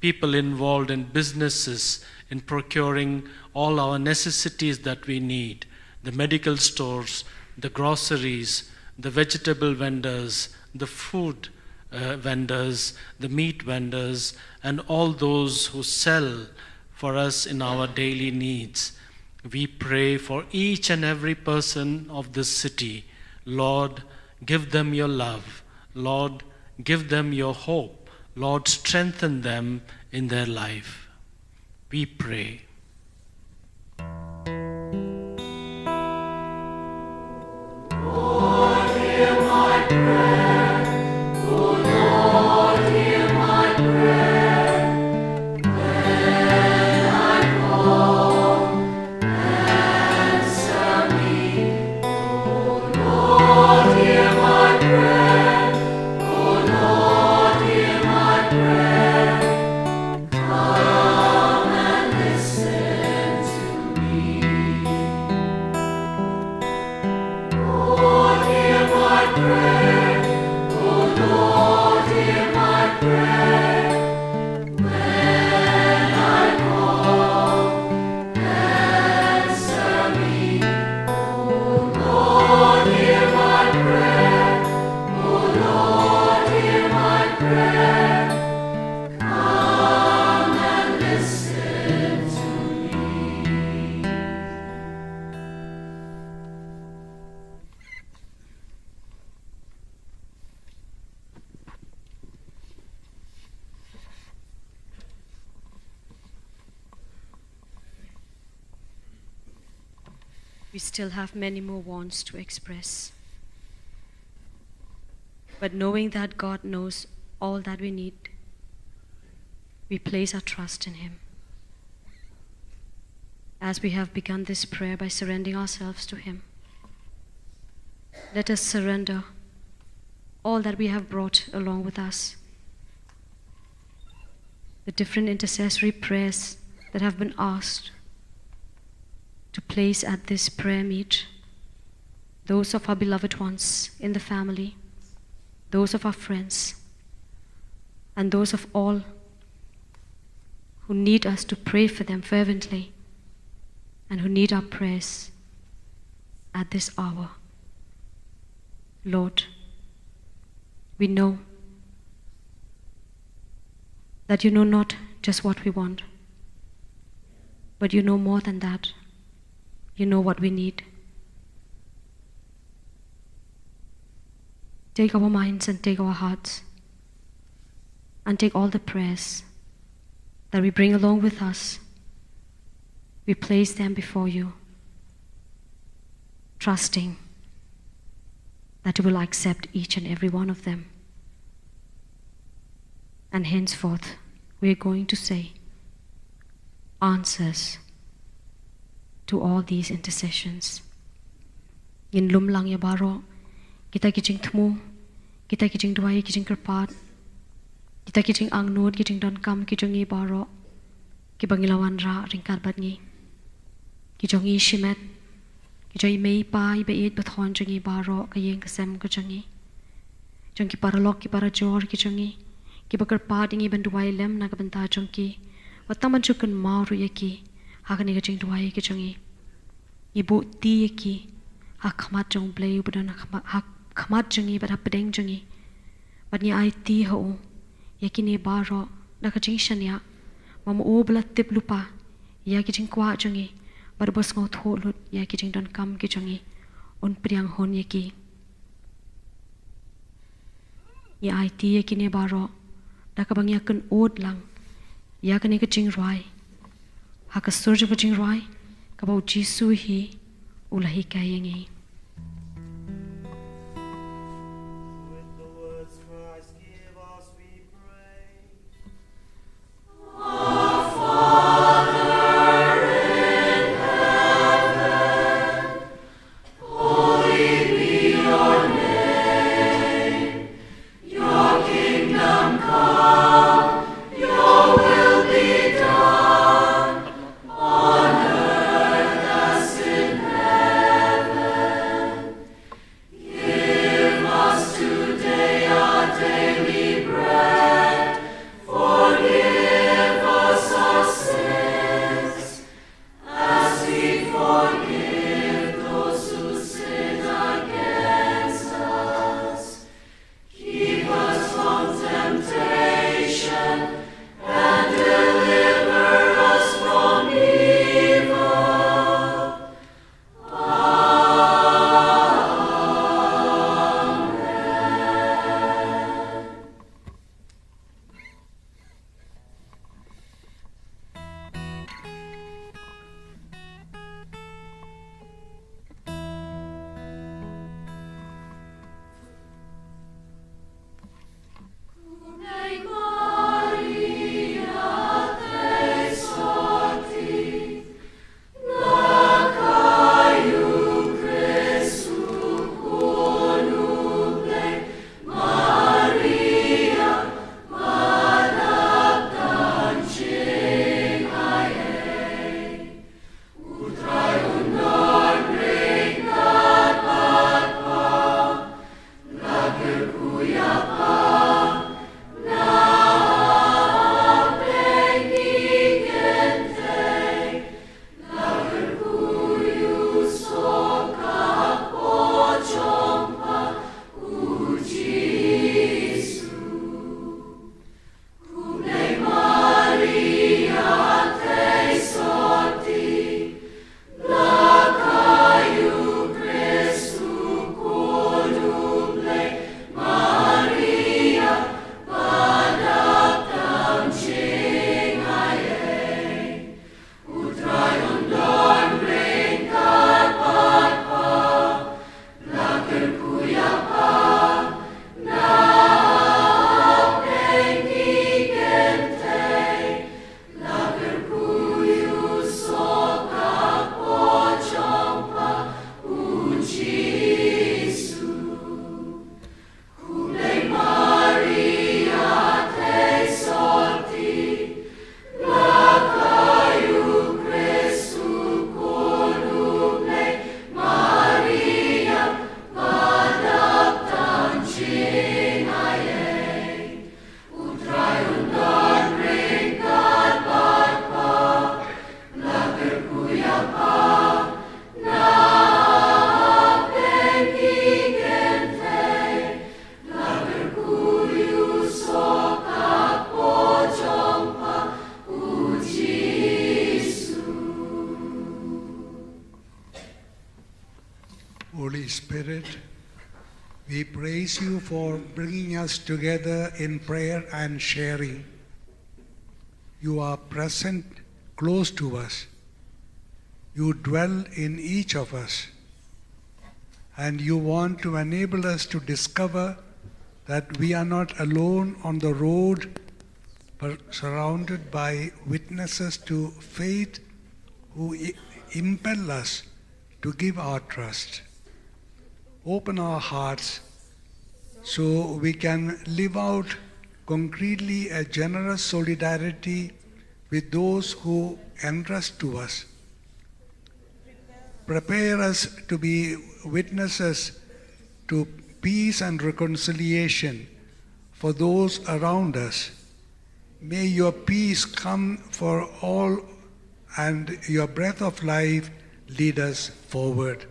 people involved in businesses, in procuring all our necessities that we need, the medical stores, the groceries, the vegetable vendors, the food uh, vendors, the meat vendors, and all those who sell for us in our daily needs. We pray for each and every person of this city. Lord, give them your love. Lord, give them your hope. Lord, strengthen them in their life. We pray. We still have many more wants to express. But knowing that God knows all that we need, we place our trust in Him. As we have begun this prayer by surrendering ourselves to Him, let us surrender all that we have brought along with us, the different intercessory prayers that have been asked to place at this prayer meet, those of our beloved ones in the family, those of our friends, and those of all who need us to pray for them fervently and who need our prayers at this hour. Lord, we know that you know not just what we want, but you know more than that. You know what we need. Take our minds and take our hearts and take all the prayers that we bring along with us. We place them before you, trusting that you will accept each and every one of them. And henceforth, we are going to say answers to all these intercessions. Ngin lum lang ïa baroh kita ki jingthmu, kita ki jingduwai, ki jingkyrpad, kita ki jingangnud, ki jingdonkam ki jong ngi baroh kiba ngi la wanrah ryngkat bad ngi. Ki jong ngi shimet, ki jong i mei i pa, i ba ïeit ba thon jong ngi baroh, ka ïing ka sem ka jong ngi, jong ki paralok ki parajor ki jong ngi, kiba kyrpad ïa ngi ban duwai lem na ka bynta jong ki, wat tang ban shu kynmaw ruh ïa ki ha kane ka jingduwai ka jong ngi. Ngi buh ti ïa ki ha khmat jong U Blei uba don ha khmat, ha khmat jong ngi bad ha pdeng jong ngi, bad ngi aiti ha u ïa kine baroh da ka jingshaniah, ba ma u ba la tip lypa ïa ki jingkwah jong ngi bad ba sngewthuh lut ïa ki jingdonkam ki jong ngi, un pdiang hun ïa ki. Ngi aiti ïa kine baroh da kaba ngi ïakynnud lang ïa kane ka jingrwai ha ka sur jong ka jingrwai kaba U Jisu hi u la hikai ïa ngi. With the words Christ give us, we pray. praise you for bringing us together in prayer and sharing. You are present close to us. You dwell in each of us. And you want to enable us to discover that we are not alone on the road, but surrounded by witnesses to faith who i- impel us to give our trust. Open our hearts so we can live out concretely a generous solidarity with those who entrust to us. Prepare us to be witnesses to peace and reconciliation for those around us. May your peace come for all and your breath of life lead us forward.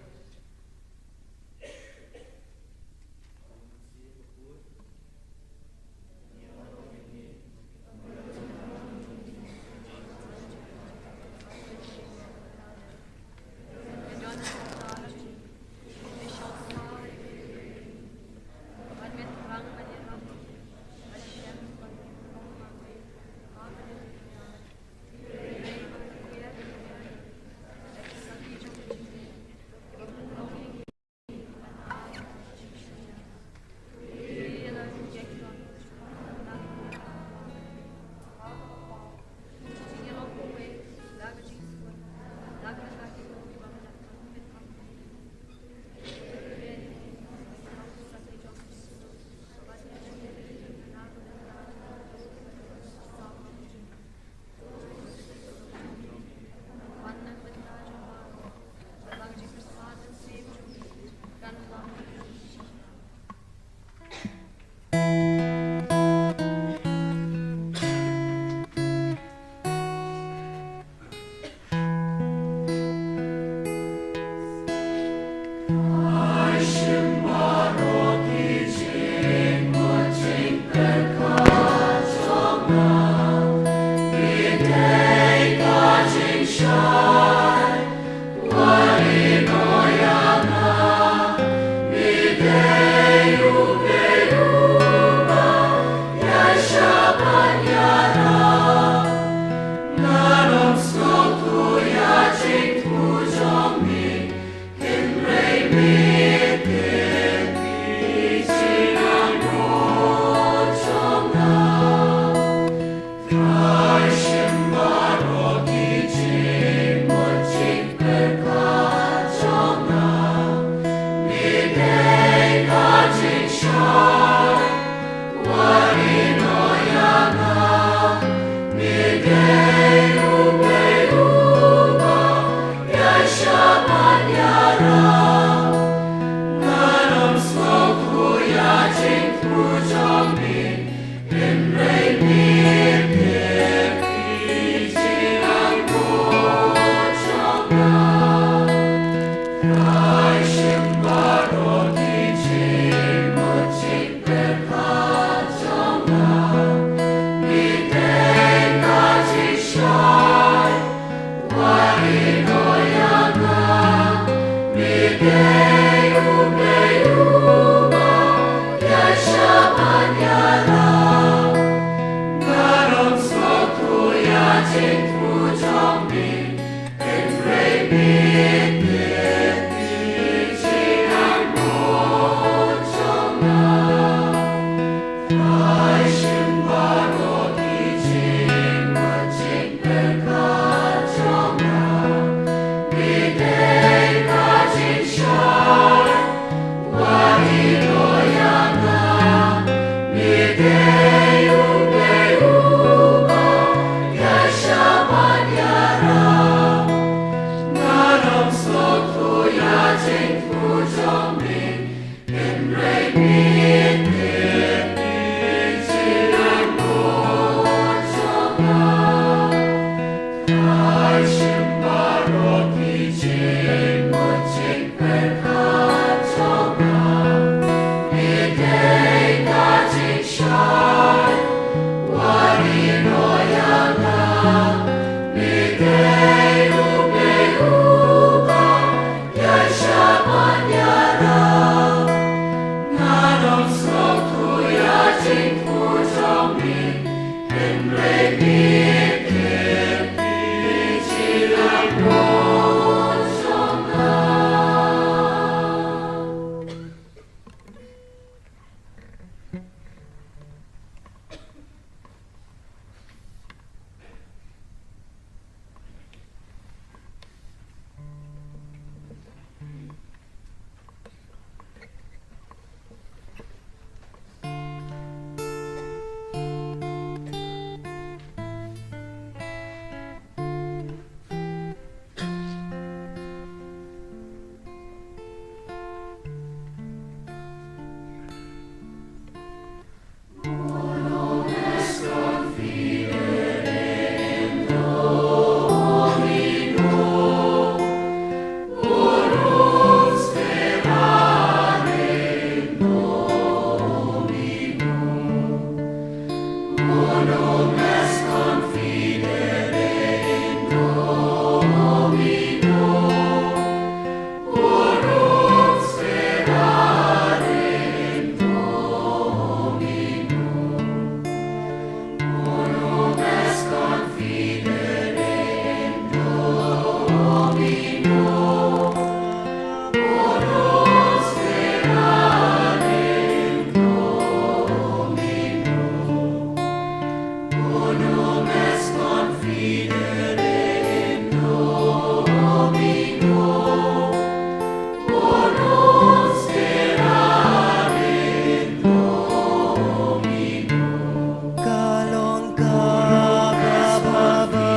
Ka long kaba bha ba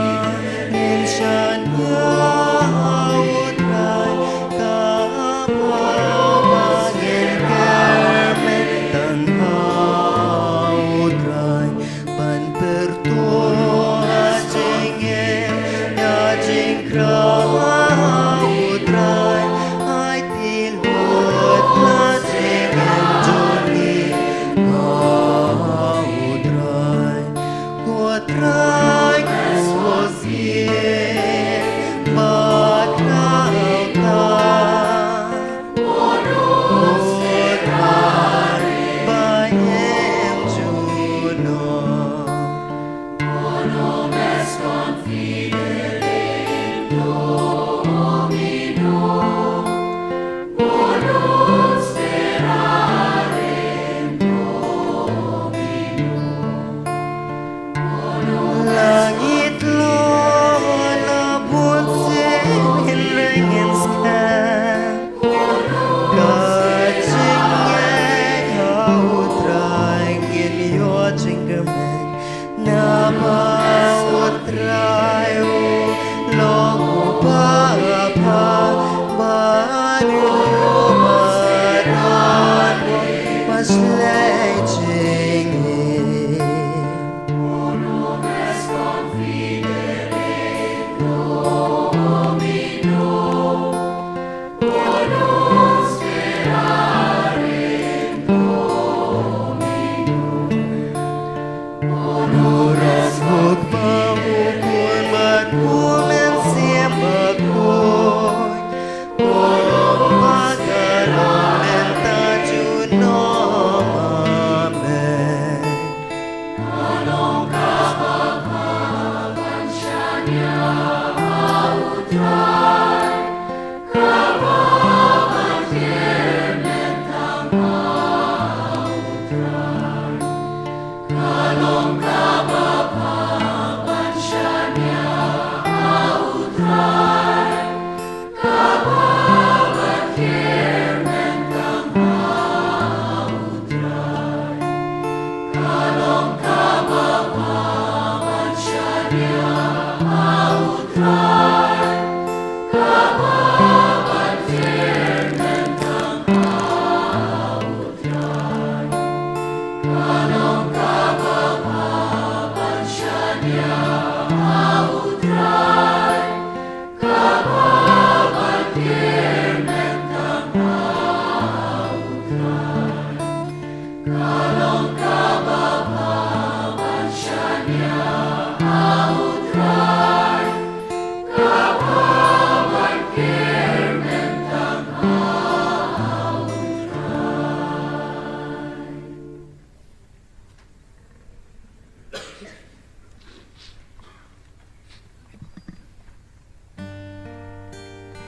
ngin shaniah ha U Trai, kaba bha ba ngin kyrmen tang ha U Trai. Ban pyrtuid ha jingim ïa jingkhraw ha U Trai, ai ti lut la jingim jong ngi ha U Trai. Ko Trai, ko Trai, ba khraw ka. Langit la la bunsien, hynrei ngin skhem. Ka jingngeit ha U Trai ngin ïoh jingkyrmen. Namar U Trai u long uba bha bad uba don, uba shlei jingngeit.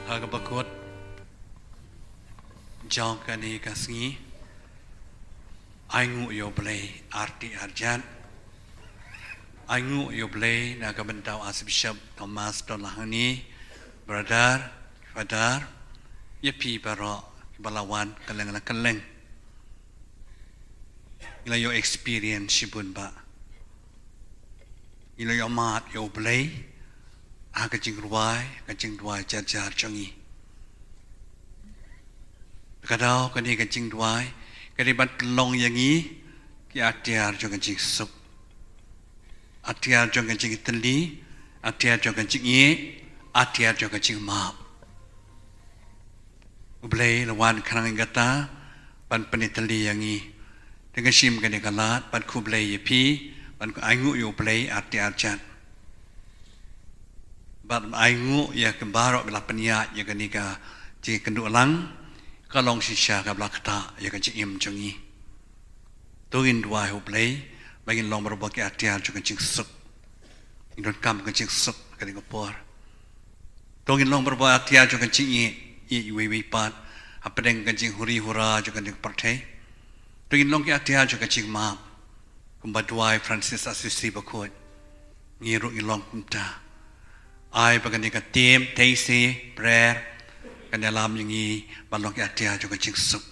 Ha kaba kut jong kane ka sngi, ai nguh ïa U Blei arti arjat. Ai nguh ïa U Blei na ka bynta u Archbishop Thomas Dodlahangne, Brother, Father, ïa phi baroh kiba la wan kylleng la kylleng. Ngi la ïoh experience shibun bah. Ngi la ïoh mad ïa U Blei ha ka jingrwai, ka jingduwai jar jar jong ngi. Ka daw kane ka jingduwai ka dei ban pynlong ïa ngi ki atiar jong ka jingsuk, atiar jong ka jingtylli, atiar jong ka jingïeit, atiar jong ka jingmap. U Blei la wan khnang ïa kata, ban pynitylli ïa ngi. Te nga shim kane ka lad ban khublei ïa phi ban ai nguh ïa U Blei arti arjat. Bad ai nguh ïa ki baroh ba la pynïaid ïa kane ka jingkynduh lang, ka long shisha kaba la ktah ïa ka jingim jong ngi. To ngin duwai ha U Blei ba ngin long barabor ki atiar jong ka jingsuk. Ngin donkam ka jingsuk ha kane ka por. To ngin long barabor atiar jong ka jingïeit, ïeit iwei iwei pat hapdeng ka jinghuri hura jong kane ka pyrthei. To ngin long ki atiar jong ka jingmap, kumba duwai Francis Assisi Bakhuid. Ngi ruh ngin long kumta. Ai ba kane ka theme Teisi Prayer kan ïalam ïa ngi ban long ki atiar jong ka jingsuk.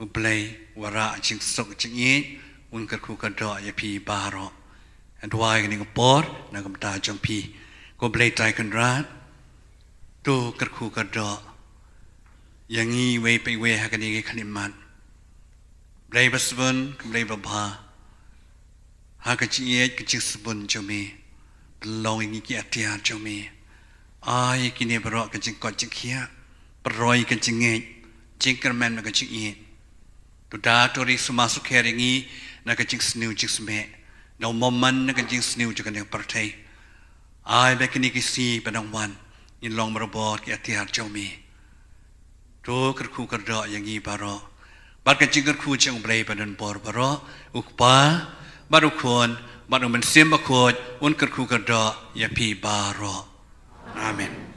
U Blei u wanrah jingsuk jingïeit, un kyrkhu kyrdoh ïa phi baroh. Duwai kane ka por na ka bynta jong phi. Ko Blei Trai Kynrad, to kyrkhu kyrdoh ïa ngi iwei pa iwei ha kane ka khyllipmat. Blei ba sbun, ko Blei ba bha, ha ka jingïeit ka jingsbun jong me, pynlong ïa ngi ki atiar jong me. Ai ïa kine baroh ka jingkoit jingkhiah, pynroi ka jingngeit, jingkyrmen na ka jingïeit. To da to ri sumar sukher ïa ngi na ka jingsniew jingsmeh, da u bymman na ka jingsniew jong kane ka pyrthei. Ai ba kine ki sngi ba dang wan ngin long barabor ki atiar jong me. To kyrkhu kyrdoh ïa ngi baroh. Bad ka jingkyrkhu jong U Blei ba don bor baroh, U Kpa, bad U Khun, bad U Mynsiem Bakhuid, un kyrkhu kyrdoh ïa phi baroh. Amen.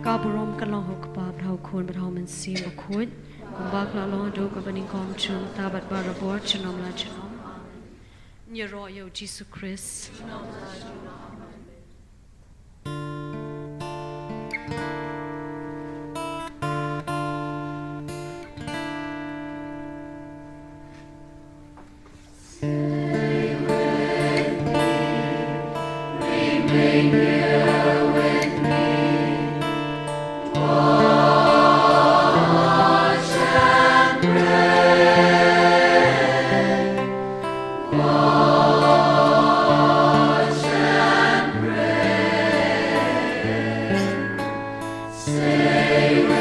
Ka burom ka long ha u Kpa bad ha u Khun bad ha u Mynsiem Bakhuid. Kumba ka la long haduh, ka banyngkong, mynta bad barabor, junom la junom. Amen. Ïaroh ïa u Jisu Khrist.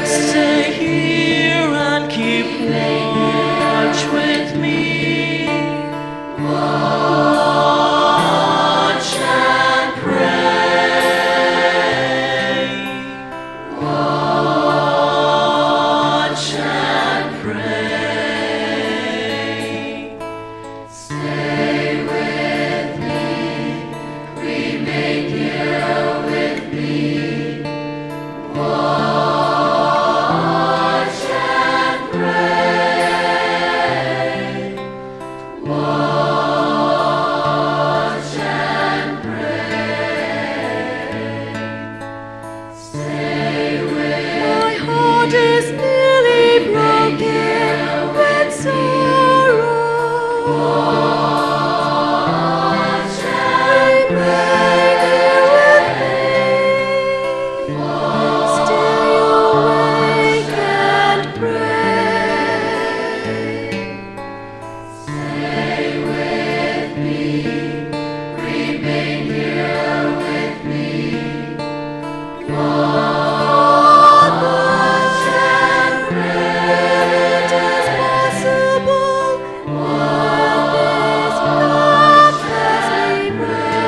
Stay here and keep watch with me. Watch and pray. Watch and pray. Stay with me, remain here with me. Watch and pray. Watch and pray. Stay with me. My heart is nearly broken with sorrow. Watch and pray with me. Stay awake and pray. Stay with me, remain here with me. Watch and pray. It is possible, it is not as we pray.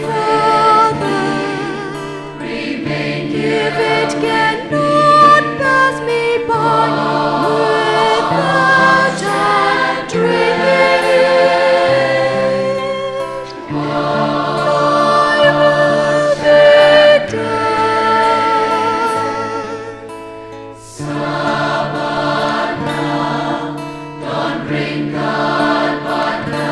Father, remain here. If it cannot pass me by without I drinking it, thy will be done. Sabbath now, don't bring God, but now.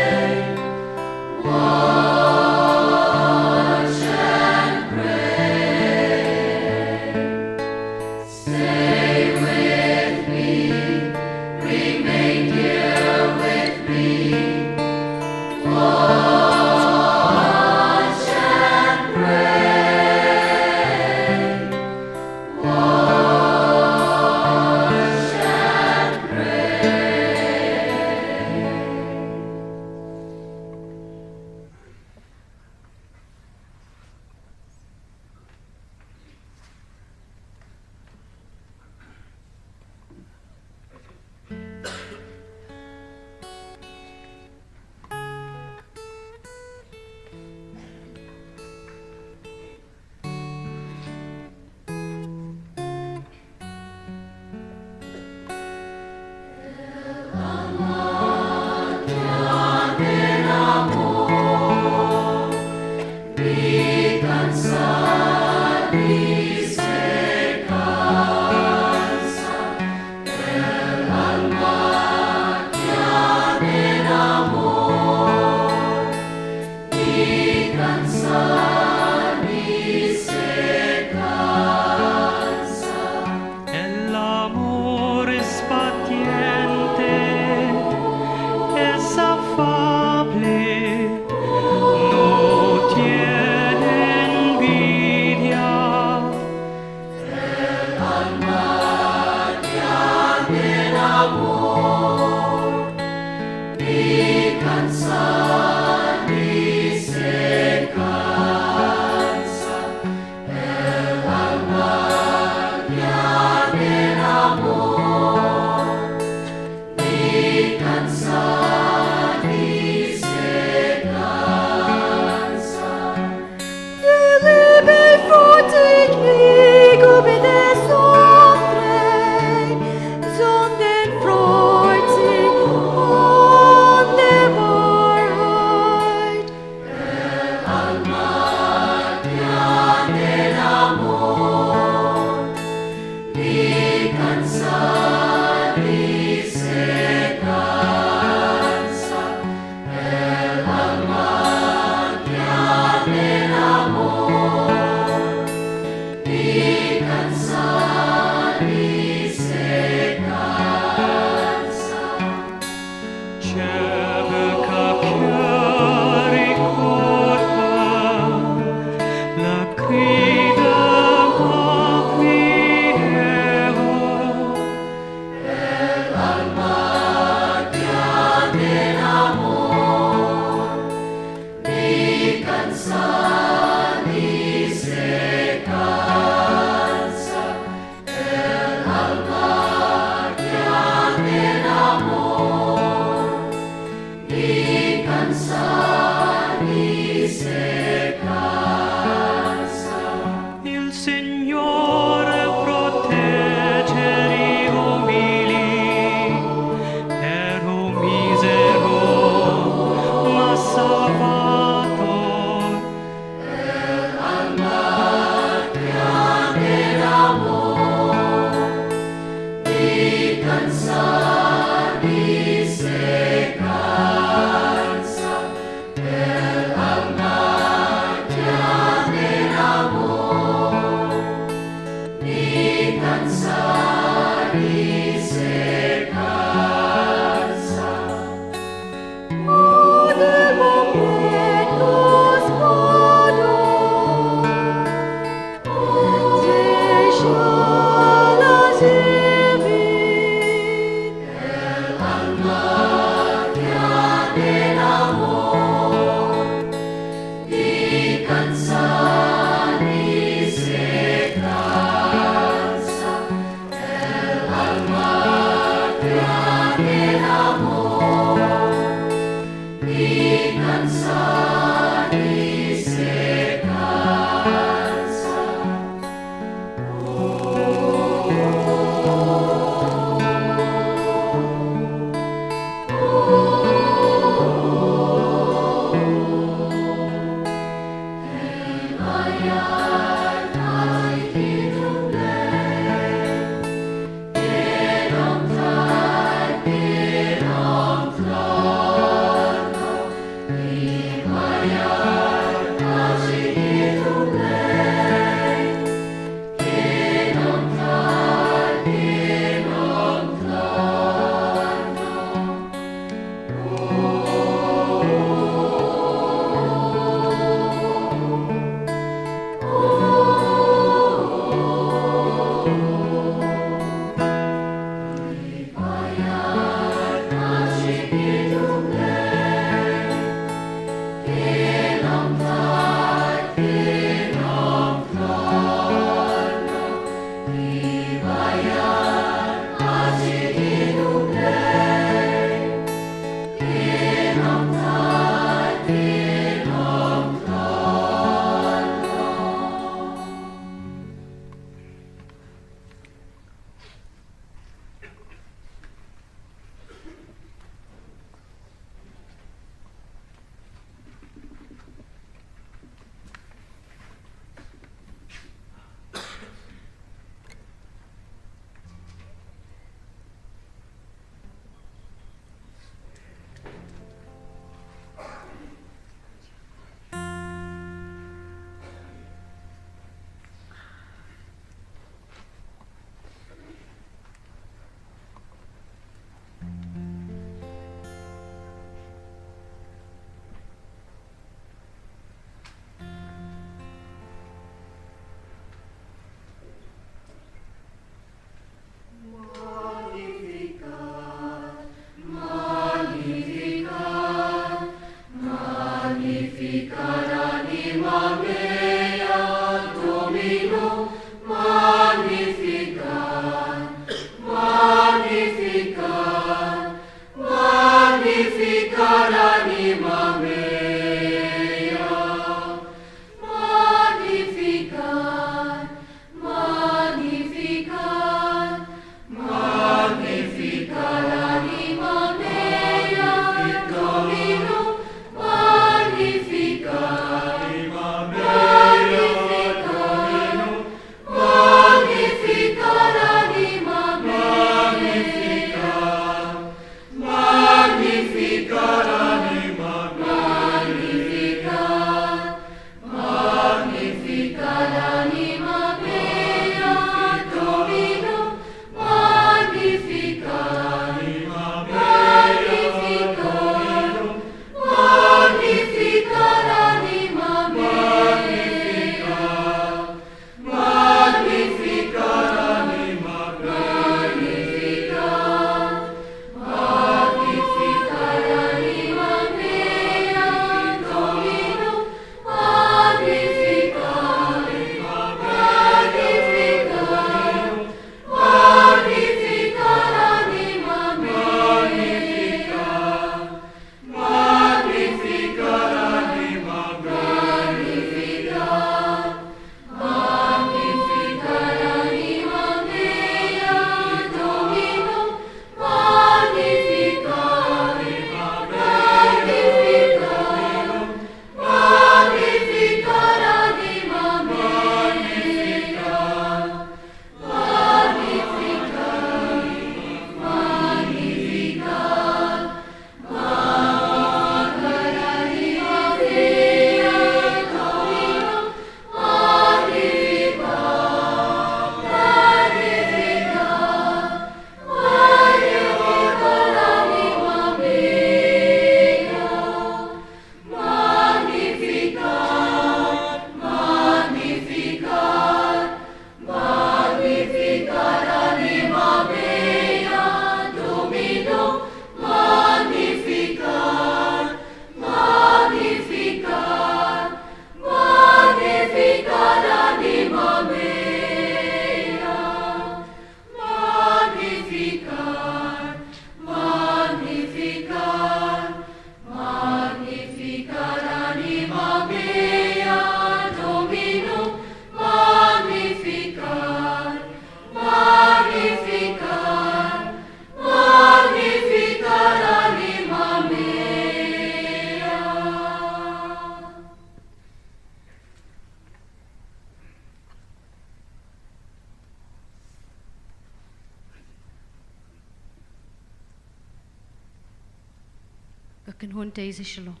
Ka kynhun Taizé Shillong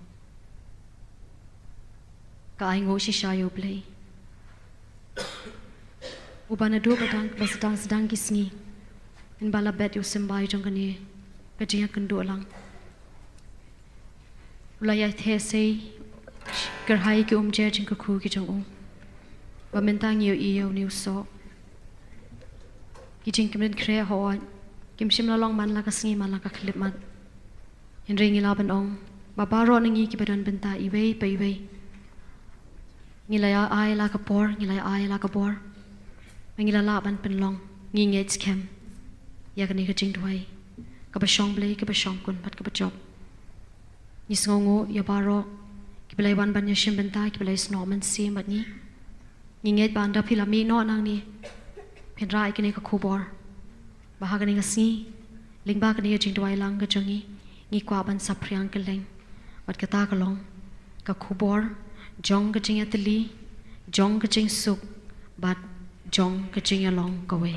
ka ai nguh shisha ïa U Blei, uba naduh ba dang, ba sdang sdang ki sngi, hynba la bet ïa u symbai jong kane ka jingïakynduh lang, u la ïatheh sei kyrhai ki umjer jingkyrkhu ki jong u, ba mynta ngi ïohi ïa une u soh. Ki jingkmen khreh hooid kim shym la long man la ka sngi man la ka khyllipmat. Hynrei ngi lah ban ong ba baroh na ngi kiba don bynta iwei pa iwei, ngi la ïa ai la ka por, ngi la ïa ai la ka bor, ba ngi la lah ban pynlong, ngi ngeit skhem ïa kane ka jingduwai kaba shong Blei, kaba shong kun bad kaba jop. Ngi sngewnguh ïa baroh kiba la wan ban ïashim bynta, kiba la snoh mynsiem bad ngi. Ngi ngeit ba ynda phi la mih noh nangne, phin rah ïa kane ka khubor ba ha kane ka sngi, lyngba kane ka jingduwai lang ka jong ngi, ngi kwah ban saphriang kylleng. Bad kata ka long ka khubor jong ka jingïatylli, jong ka jingsuk, bad jong ka jingïalong kawei.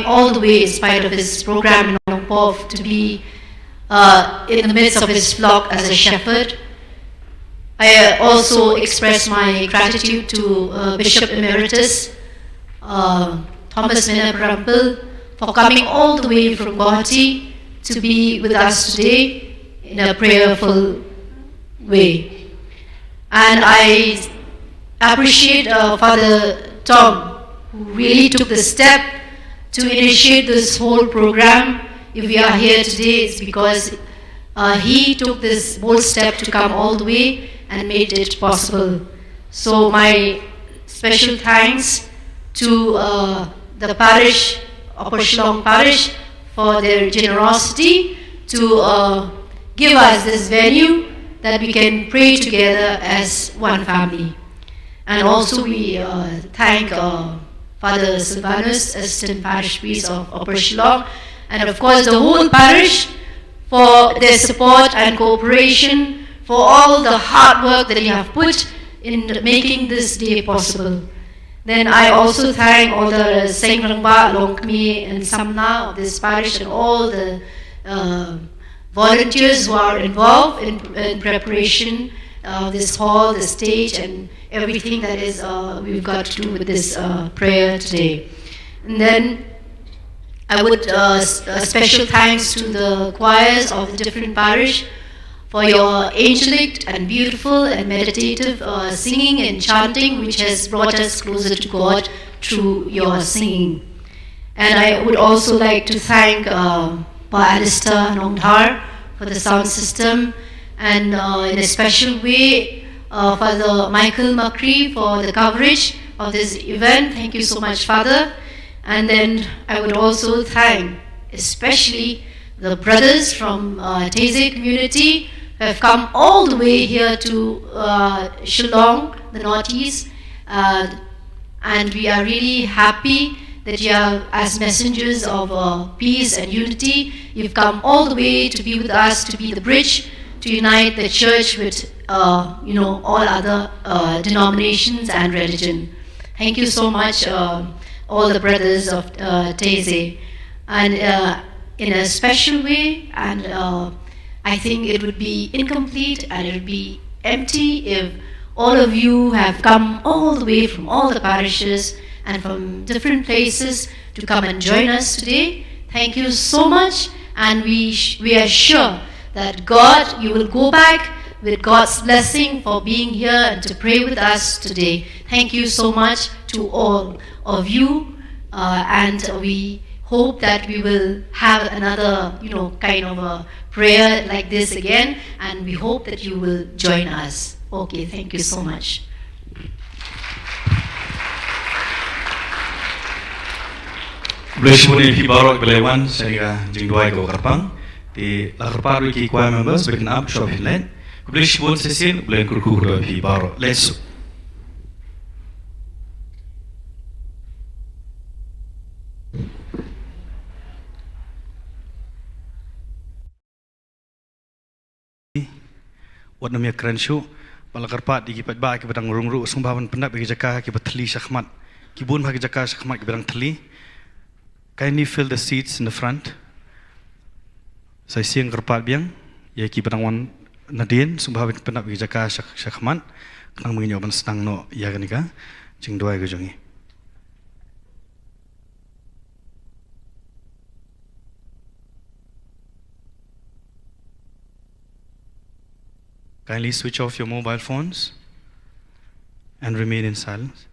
All the way in spite of his program in Nongpoh to be uh, in the midst of his flock as a shepherd. I also express my gratitude to uh, Bishop Emeritus uh, Thomas Mynep Ramphel for coming all the way from Guwahati to be with us today in a prayerful way. And I appreciate uh, Father Tom, who really took the step to initiate this whole program. If we are here today, it's because uh, he took this bold step to come all the way and made it possible. So, my special thanks to uh, the parish, Upper Shillong Parish, for their generosity to uh, give us this venue that we can pray together as one family. And also we uh, thank uh, Father Silvanus, Assistant Parish Priest of Upper Shillong, and of course the whole parish for their support and cooperation, for all the hard work that you have put in making this day possible. Then I also thank all the Seng Rangbah, Longkmie and Samla of this parish and all the uh, volunteers who are involved in, in preparation of this hall, the stage, and everything that is uh, we've got to do with this uh, prayer today. And then I would uh, s- a special thanks to the choirs of the different parish for your angelic and beautiful and meditative uh, singing and chanting, which has brought us closer to God through your singing. And I would also like to thank uh, Pa Alistair Nongdhar for the sound system, and uh, in a special way, uh, Father Michael Makri for the coverage of this event. Thank you so much, Father. And then I would also thank especially the brothers from uh, Taizé community who have come all the way here to uh, Shillong, the Northeast. Uh, and we are really happy that you are, as messengers of uh, peace and unity, you've come all the way to be with us, to be the bridge to unite the church with, uh, you know, all other uh, denominations and religion. Thank you so much, uh, all the brothers of uh, Taizé. And uh, in a special way, and uh, I think it would be incomplete and it would be empty if all of you have come all the way from all the parishes and from different places to come and join us today. Thank you so much, and we, sh- we are sure that God, you will go back with God's blessing for being here and to pray with us today. Thank you so much to all of you, uh, and we hope that we will have another, you know, kind of a prayer like this again, and we hope that you will join us. Okay, thank you so much. Khublei shibun ïa phi baroh kiba la wan sha kane ka jingduwai kaba kyrpang. Te la kyrpad ruh ïa ki choir members ba kin ap shuwa ban leit. Khublei shibun shisien, khublei kyrkhu ïa phi baroh. Leit suk. Wat nym ïa kren shuh, ba la kyrpad ïa ki paidbah kiba dang rung ruh, sngewbha ban pyndap ïa ki jaka kiba thylli shakhmat. Ki bun bha ki jaka shakhmat kiba dang thylli. Kindly fill the seats in the front. Sa shisien kyrpad biang ïa kiba dang wan nadien, sngewbha ban pyndap ïa ki jaka shak- shakhmat. Khnang ba ngin ïoh ban sdang noh ïa kane ka jingduwai ka jong ngi. Kindly switch off your mobile phones and remain in silence.